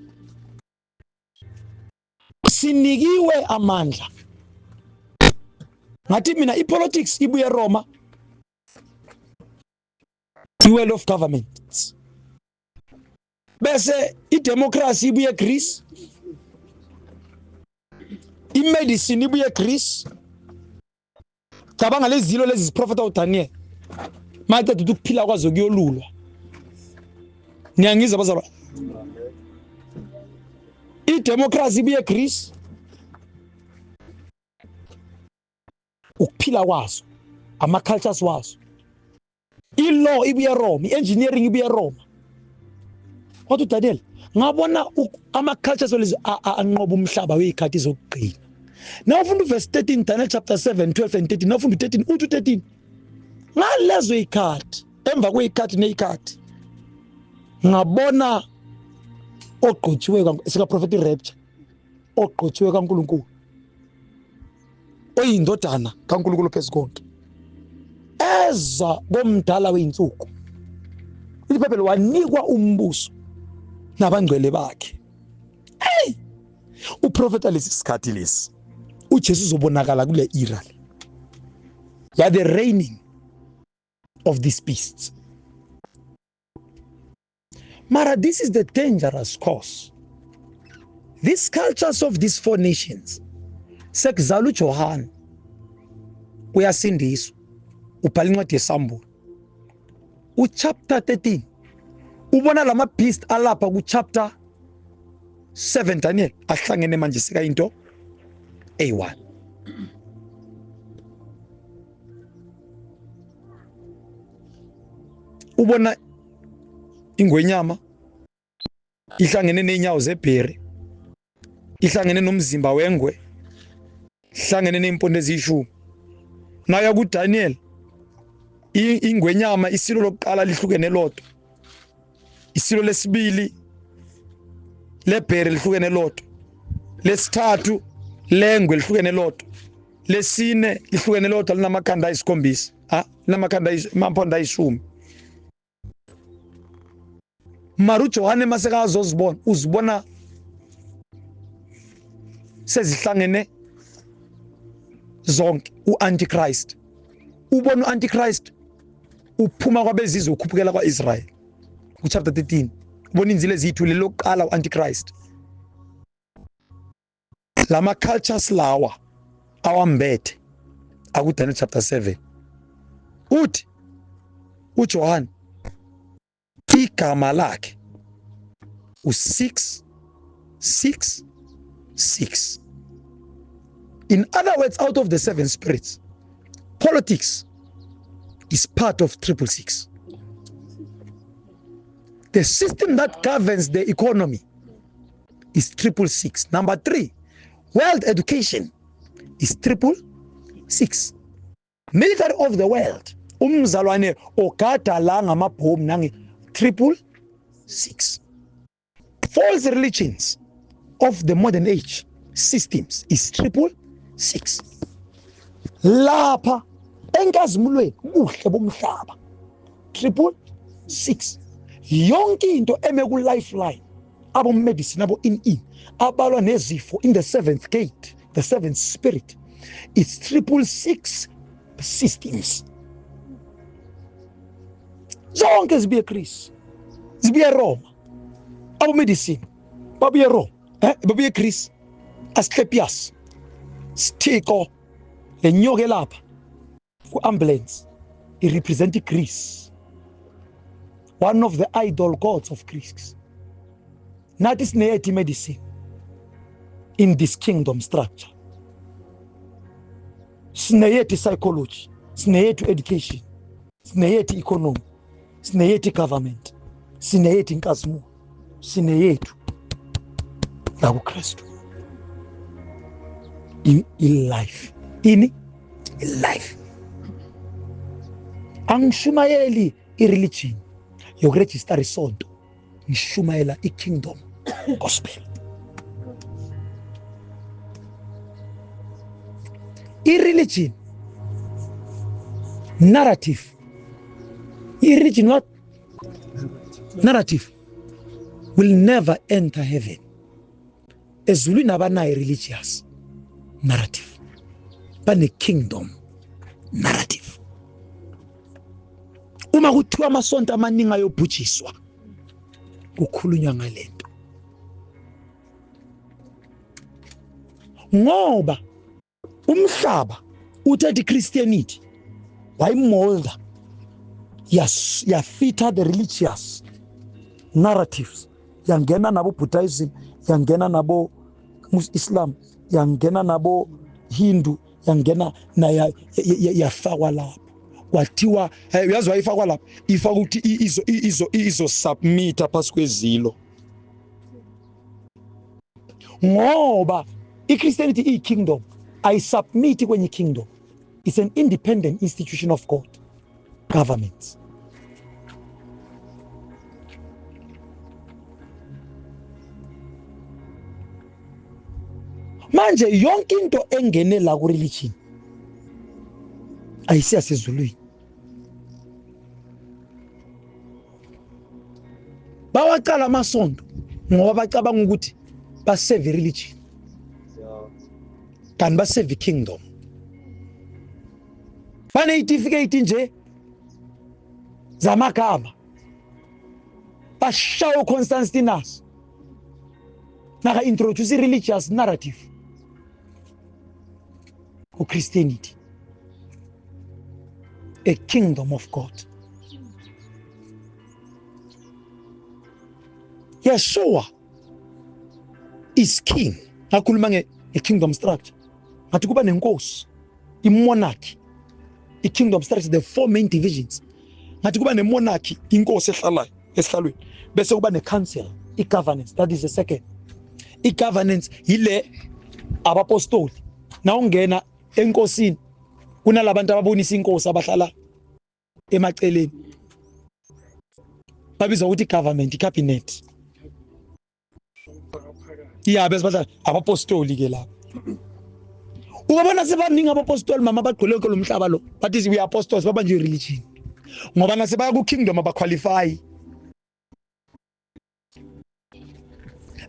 Sinikiwe amandla. Ngathi mina i-politics ibuye eRoma, i-world of governments, bese i-democracy ibuye eGreece, i-medicine ibuye eGreece. Cabanga lezi zilo lezi ziprofeta uDaniel maqeda ukuthi ukuphila kwazo kuyolulwa. Niyangizwa bazalwane? I-democracy ibuye eGreece, ukuphila kwazo, ama-cultures wazo. I-law ibuye eRoma, i-engineering ibuye eRoma. Kodwa uDaniel ngabona ama-cultures lezi anqoba umhlaba wey'khathi zokugcina. Nawufunda uverse 13, Daniel chapter 7, 12 and 13, nawufunda u-13, uthi u-13 ngalezo y'khathi, emva kwey'khathi ney'khathi, ngabona ogqotshiwe sikaprofethi rapture, ogqotshiwe kaNkulunkulu, oyindodana kaNkulunkulu phezu konke, eza komdala wey'nsuku. IBhayibheli wanikwa umbuso nabangcwele bakhe. Hey, uprofeta lesi sikhathi lesi uJesu uzobonakala kule era le ya the reigning of these beasts. Mara this is the dangerous course. These cultures of these 4 nations, sekuzala uJohn uyasindiswa, ubhala incwadi yesambulo uchapter 13, ubona lama beast alapha ku chapter 7 Daniel ahlangene manje sika into A1. Ubona ingwenyama ihlangene nenyawo zebhere, ihlangene nomzimba wengwe, ihlangene nezimpondo eziyishumi. Naya kuDaniel ingwenyama isilo lokuqala lihlukene lodwa, isilo lesibili lebhere lihlukene lodwa, lesithathu lengwe lihlukene lodwa, lesine lihlukene lodwa linamakhanda ayisikhombisa, linamakhanda amaphondo ayishumi. Mara uJohane masekazozibona uzibona sezihlangene zonke. uAntichrist, ubona uAntichrist uphuma kwabezizwe ukhuphukela kwaIsrael. Kuchapter 13 ubona inzilo eziyithule lokuqala uAntichrist. Lama cultures lawa awambethe akuDaniel chapter 7. Uthi uJohn igama lakhe u6 6 6. In other words, out of the seven spirits, politics is part of 666. The system that governs the economy is 666. Number 3, world education is 666. Military of the world, umzalwane ogada la ngamabhomu nange 666. False religions of the modern age systems is 666. Lapha enkazimulweni ubuhle bomhlaba 666. Yonke into eme ku lifeline, abo medicine, abo in abalwa nezifo in the seventh gate, the seventh spirit, it's 666 systems. Zonke zibuye Greece, zibuye Roma. Abo medicine babuye Roma, babuye Greece. Asclepius, Sithixo, lenyoka lapha ku ambulance i represent Greece, one of the idol gods of Greece. Nathi sineyethu medicine in this kingdom structure, sineyethu psychology, sineyethu education, sineyethu economy, sineyethu government, sineyethu inkazimulo, sineyethu la kuKristu. I-life ini i-life. Angishumayeli i-religion yokuregister isonto, ngishumayela i-kingdom gospel. I-religion narrative, i-religion what narrative will never enter heaven. Ezulwini abanayo religious narrative, bane kingdom narrative. Uma kuthiwa amasonto amaningi ayobhujiswa, kukhulunywa ngalento, ngoba umhlaba uthethe Christianity wayimolda, yafitha the religious narratives, yangena nabo Buddhism, yangena nabo Islam, yangena nabo Hindu, yangena na yafakwa lapho. Kwathiwa uyazi wayifakwa lapho, ifaka ukuthi izo submit phasi kwezilo, ngoba iChristianity iyi-kingdom, ayisubmit kwenye kingdom. It's an independent institution of God government. Manje yonke into engene la ku religion ayisiyasezulwini. Bawaqala amasonto ngoba bacabanga ukuthi basave religion, kanti basave kingdom. Baneyitifiketi nje zamagama, bashawa uConstantinus naka introduce religious narrative ku Christianity, a kingdom of God. Yeshua is king. Ngakhuluma nge-kingdom structure, ngathi kuba nenkosi, i-monarchy, i-kingdom structure, the four main divisions. Ngathi kuba ne-monarchy, inkosi ehlalayo esihlalweni, bese kuba ne-council, i-governance, that is the second. I-governance yile abapostoli. Nawungena enkosini kunalabantu ababonisa inkosi abahlala emaceleni, babizwa ukuthi government, i-cabinet. Iya, bese bahlala abapostoli ke lapho. Ukubona sebaningi abapostoli mama bagqile lo mhlaba lo, bathi we are apostles, babanjwe religion, ngoba nasebaya ku kingdom abaqualify.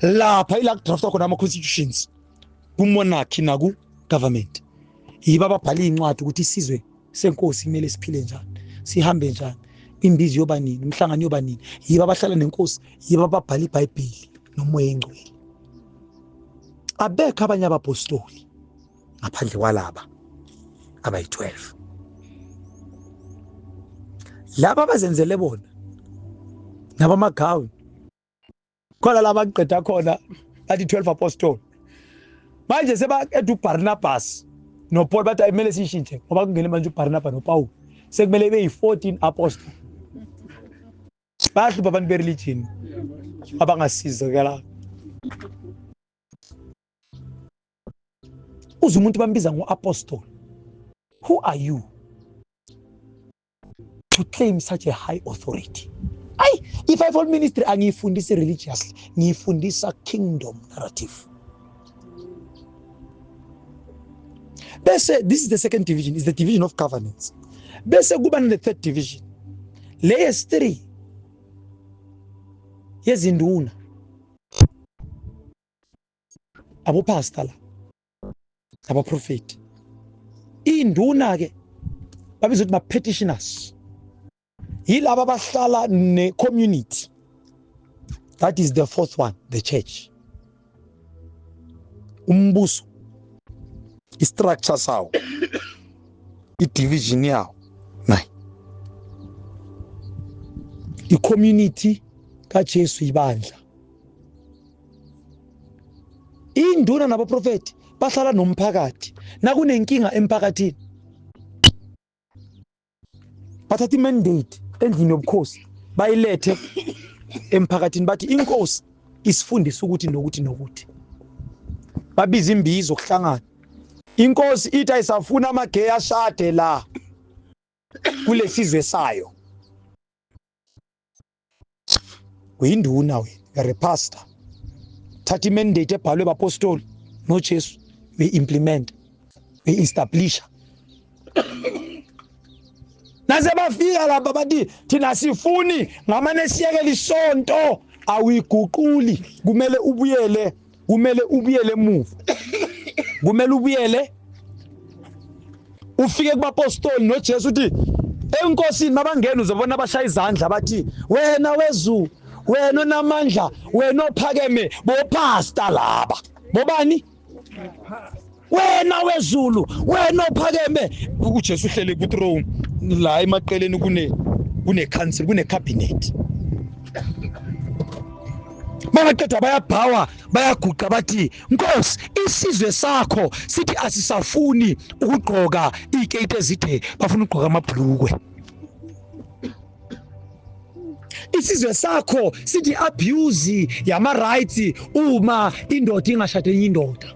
Lapha ila kudraftwa khona ama constitutions kumonarchy naku government. Yiba ababhala incwadi ukuthi isizwe senkosi kumele siphile njani, sihambe njani, imbizo yoba nini, umhlangano yoba nini. Yiba abahlala nenkosi, yiba ababhala iBhayibheli noMoya Engcwele. Abekho abanye abapostoli ngaphandle kwalaba abayi-12. Laba abazenzele bona nabamagawuni khona laba aqeda khona bathi 12 apostoli. Manje sebaqeda uBarnabas noPaul, bathi ayimele sishintshe ngoba kungene manje uBarnabas noPaul, sekumele ibe yi-14 apostoli. Bayahlupha abantu be-religion abangasizakala. Uze umuntu bambiza ngo-apostoli. Who are you to claim such a high authority? Ayi, i-fivefold ministry angiyifundisi religiously, ngiyifundisa kingdom narrative. Bese this is the second division, is the division of governance. Bese kuba the third division, layers 3 yezinduna, abopastor la, abaprofeti. Induna ke babizwa ukuthi ma-petitioners, yilaba abahlala ne-community. That is the fourth one, the church. Umbuso, i-structure sawo, i-division yawo nayi i-community kaJesu, ibandla. Induna nabaprofeti bahlala nomphakathi. Nakunenkinga emphakathini, bathatha imandate endlini yobukhosi bayilethe emphakathini, bathi inkosi isifundisa ukuthi nokuthi nokuthi. Babiza imbizo kuhlangana, inkosi ithi ayisafuna amagay ashade la kulesizwe sayo. Uyinduna wena, you're a pastor. Thatha imandate ebhalwe bapostoli noJesu, we implement, we establish. Nase bafika lapha bathi thina sifuni ngamane siyekele isonto. Awuyiguquli, kumele ubuyele, kumele ubuyele emuva, kumele ubuyele ufike kubapostoli noJesu, uthi enkosini mabangena uzobona abashaya izandla bathi wena wezulu, wena onamandla, wena ophakeme. Bopastor laba bobani? Wena wezulu, wena ophakeme. UJesu uhlele ku throne la emaqeleni, kune council, kune cabinet. Bangaqeda bayabhawa, bayaguqa, bathi Nkosi, isizwe sakho sithi asisafuni ukugqoka iziketi ezide, bafuna ukugqoka amabhlukwe. Isizwe sakho sithi abuse yama rights uma indoda ingashade enye indoda.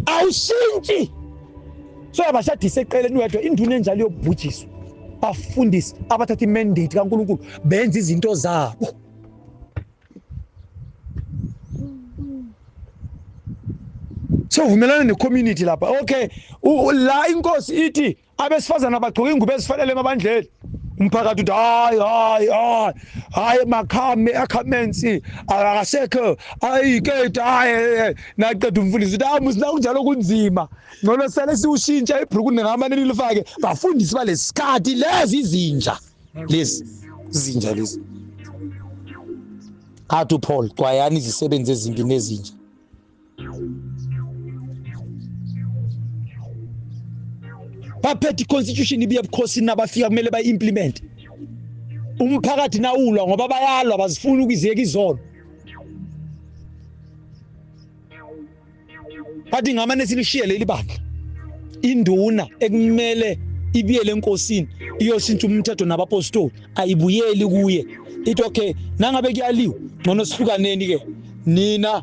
Awushintshi, so abashadise eqeleni wedwa. Induna enjalo yobhujiswa. Bafundisi abathatha imandate kaNkuluNkulu benza izinto zabo. Sovumelana ne-community lapha, okay, la inkosi ithi abesifazana bagqoka ingubo ezifanele emabandleni. Umphakathi uthi hayi, hayi, hayi, hayi, makhame akhamensi akasekho, ayiketi, hayi. Naqeda umfundisi uthi hayi musina, kunjalo kunzima, ngcono sele siwushintsha ibhruku ngamane nilifake. Bafundisi balesikhathi lezi, izinja lezi, izinja lezi. Athi uPaul, xwayani izisebenzi ezimbi nezinja. Baphethe i-constitution ibuye ebukhosini, nabafika kumele bayi-implement. Umphakathi nawulwa, ngoba bayalwa, bazifuna ukuziyeka izono, bathi ngamane silishiye leli bandla. Induna ekumele ibuyele enkosini iyoshintsha umthetho nabapostoli ayibuyeli kuye, ithi okay, nangabe kuyaliwa, ngcono sihlukaneni ke. Nina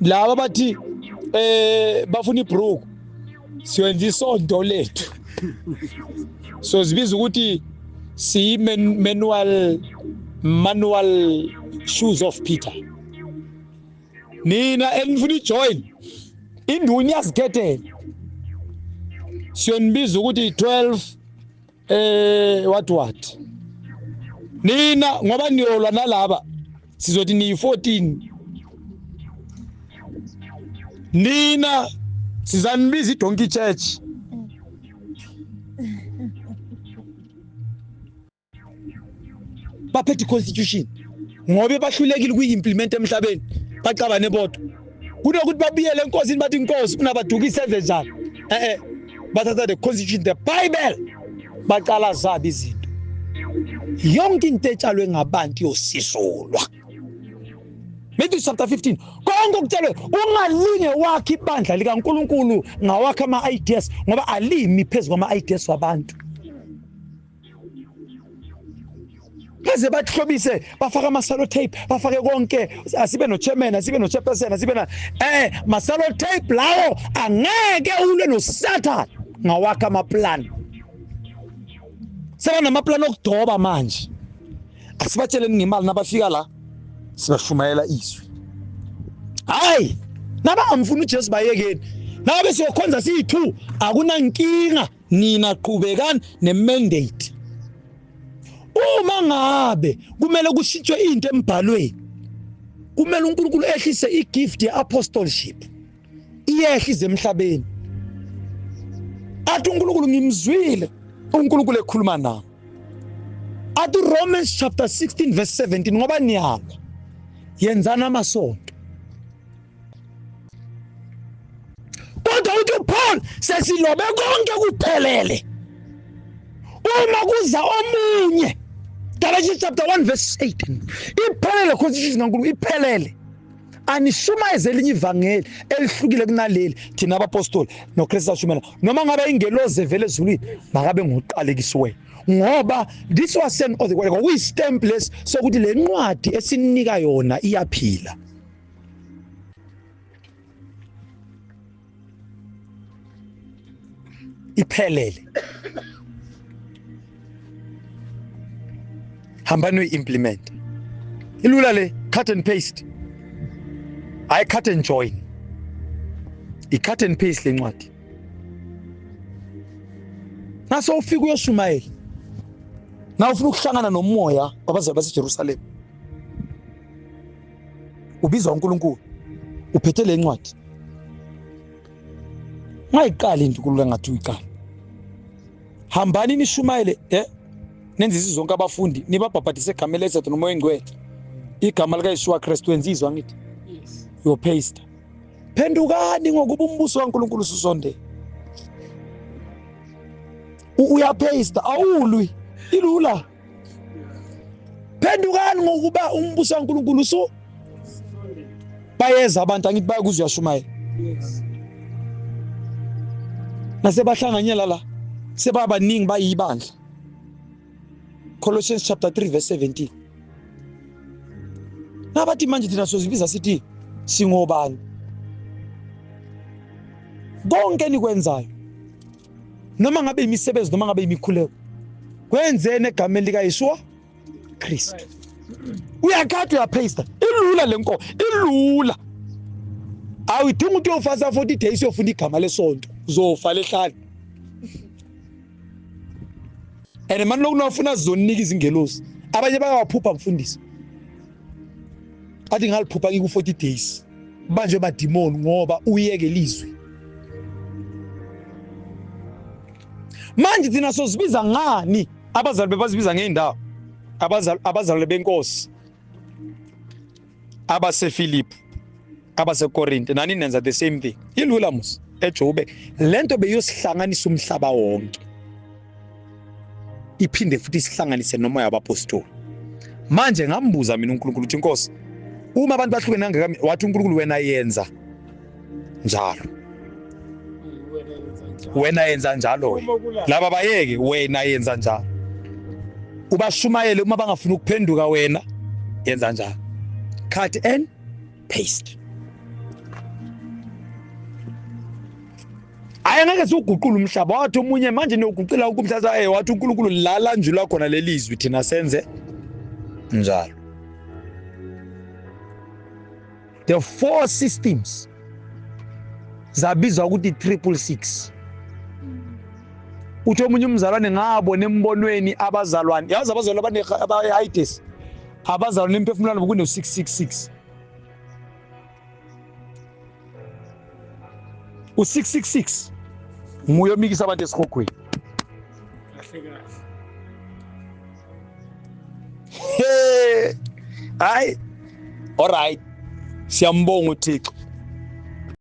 laba bathi bafuna ibruku, siyenza isonto lethu, so zibiza ukuthi siyi manual shoes of Peter. Nina enifuna ijoin, induna iyazikhethela, siyonibiza ukuthi 12 what what. Nina ngoba niyolwa nalaba, sizothi niyi 14. Nina sizanibiza iDonkey Church. Baphethe constitution ngoba bahlulekile ukuyimplement emhlabeni, baxabane bodwa. Kunokuthi babiyele enkosini bathi inkosi unabadukisa enze njani, bathatha the constitution, the Bible, baqala zabo izinto. Yonke into etshalwe ngabantu yosisolwa. Matthew chapter 15, konke okutshalwe, ungalinge wakhe ibandla likaNkuluNkulu ngawakhe ama-ideas, ngoba alimi phezu kwama-ideas wabantu. Beze bahlobise, bafaka ama-cello tape, bafake konke, asibe no-chairman, asibe no-chairperson, asibe na ma-cello tape lawo angeke ulwe noSathane ngawakhe amaplan. Sebanamaplan okudoba manje. Asibatsheleni ngemali nabafika la, sibashumayela izwi. Hayi, nabangamfuni uJesu bayekeni. Nabe siyokhonza siyi-2, akunankinga, nina qhubekani ne-mandate. Uma ngabe kumele kushintshwe into embhalweni, kumele uNkulunkulu ehlise igift ye-apostleship, iyehlise emhlabeni. Athi uNkulunkulu ngimzwile uNkulunkulu ekhuluma nami. Athi Romans chapter 16 verse 17, ngoba niyalwa yenzana amasonto. Kodwa uthi uPaul sesilobe konke kuphelele. Uma kuza omunye, Galatians chapter 1 verse 18, iphelele constitution kaNkulunkulu, iphelele. Anishumayeze elinye ivangeli elihlukile kunaleli thina abapostoli noKristu ashumela. Noma ngabe ingelozi evele ezulwini, makabe ngoqalekisiweyo, ngoba this was sent of the kwakuyi-stamp lesi sokuthi le ncwadi esinika yona iyaphila. Iphelele. Hambani uyi-implement. Ilula le, cut and paste. Hayi cut and join. I-cut and paste le ncwadi. Naso ufika uyoshumayela. Na ufuna ukuhlangana nomoya wabazali baseJerusalem, ubizwa uNkulunkulu, uphethe le ncwadi. Ungayiqali into uNkulunkulu angathi uyiqala. Hambani nishumayele, nenzise zonke abafundi, nibabhabhadise egameni likaYise noMoya oNgcwele. Igama likaYeshua Kristu wenzizwa ngithi. Yes. Uyopaste. Phendukani ngokuba umbuso kaNkulunkulu ususondele. Uyapaste, awulwi, ilula. Phendukani ngokuba umbuso kaNkulunkulu usu bayeza abantu angithi bayakuzwa uyashumayela. Yes. Nasebahlanganyela la sebabaningi bayibandla. Colossians chapter 3 verse 17. Nabathi manje thina sozibiza sithi singobani? Konke enikwenzayo, noma ngabe imisebenzi noma ngabe imikhuleko, kwenzeni egameni likaYeshua Kristu. Uyakhatha, uyapaste. Ilula lenko, ilula. Awudingi ukuthi uyofasa 40 days uyofuna igama lesonto, uzofa lehlala. And manje lokhu nawufuna zizonika izingelosi. Abanye bayawaphupha mfundisi. Athi ngaliphupha ngiku 40 days. Banjwe badimoni ngoba uyeke lizwi. Manje thina sozibiza ngani? Abazali bebazibiza ngeindawo. Abazali benkosi abaseFilipi, abaseKorinte, nani nenza the same thing. Ilula mus eJobe lento beyosihlanganisa umhlaba wonke, iphinde futhi isihlanganise nomoya wabapostoli. Manje ngambuza mina uNkulunkulu uthi Nkosi, uma abantu bahlukene kangaka, wathi uNkulunkulu wena yenza njalo, wena yenza njalo, laba bayeke, wena yenza njalo, ubashumayele uma bangafuni ukuphenduka, wena yenza njalo. Cut and paste. Ayengeke siuguqula umhlaba. Wathi omunye manje niyoguqula umhlaba, wathi uNkulunkulu la lanjulwa khona lelizwi thina senze njalo. The four systems zabizwa ukuthi 666. Uthi omunye umzalwane ngabona embonweni abazalwane, yazi abazalwane abayi-IDS, abazalwane emphefumulwane kune 666. U666 nguye omikisa abantu esihogweni. Kahle kahle. Hey, hayi, alright, siyambonga uThixo.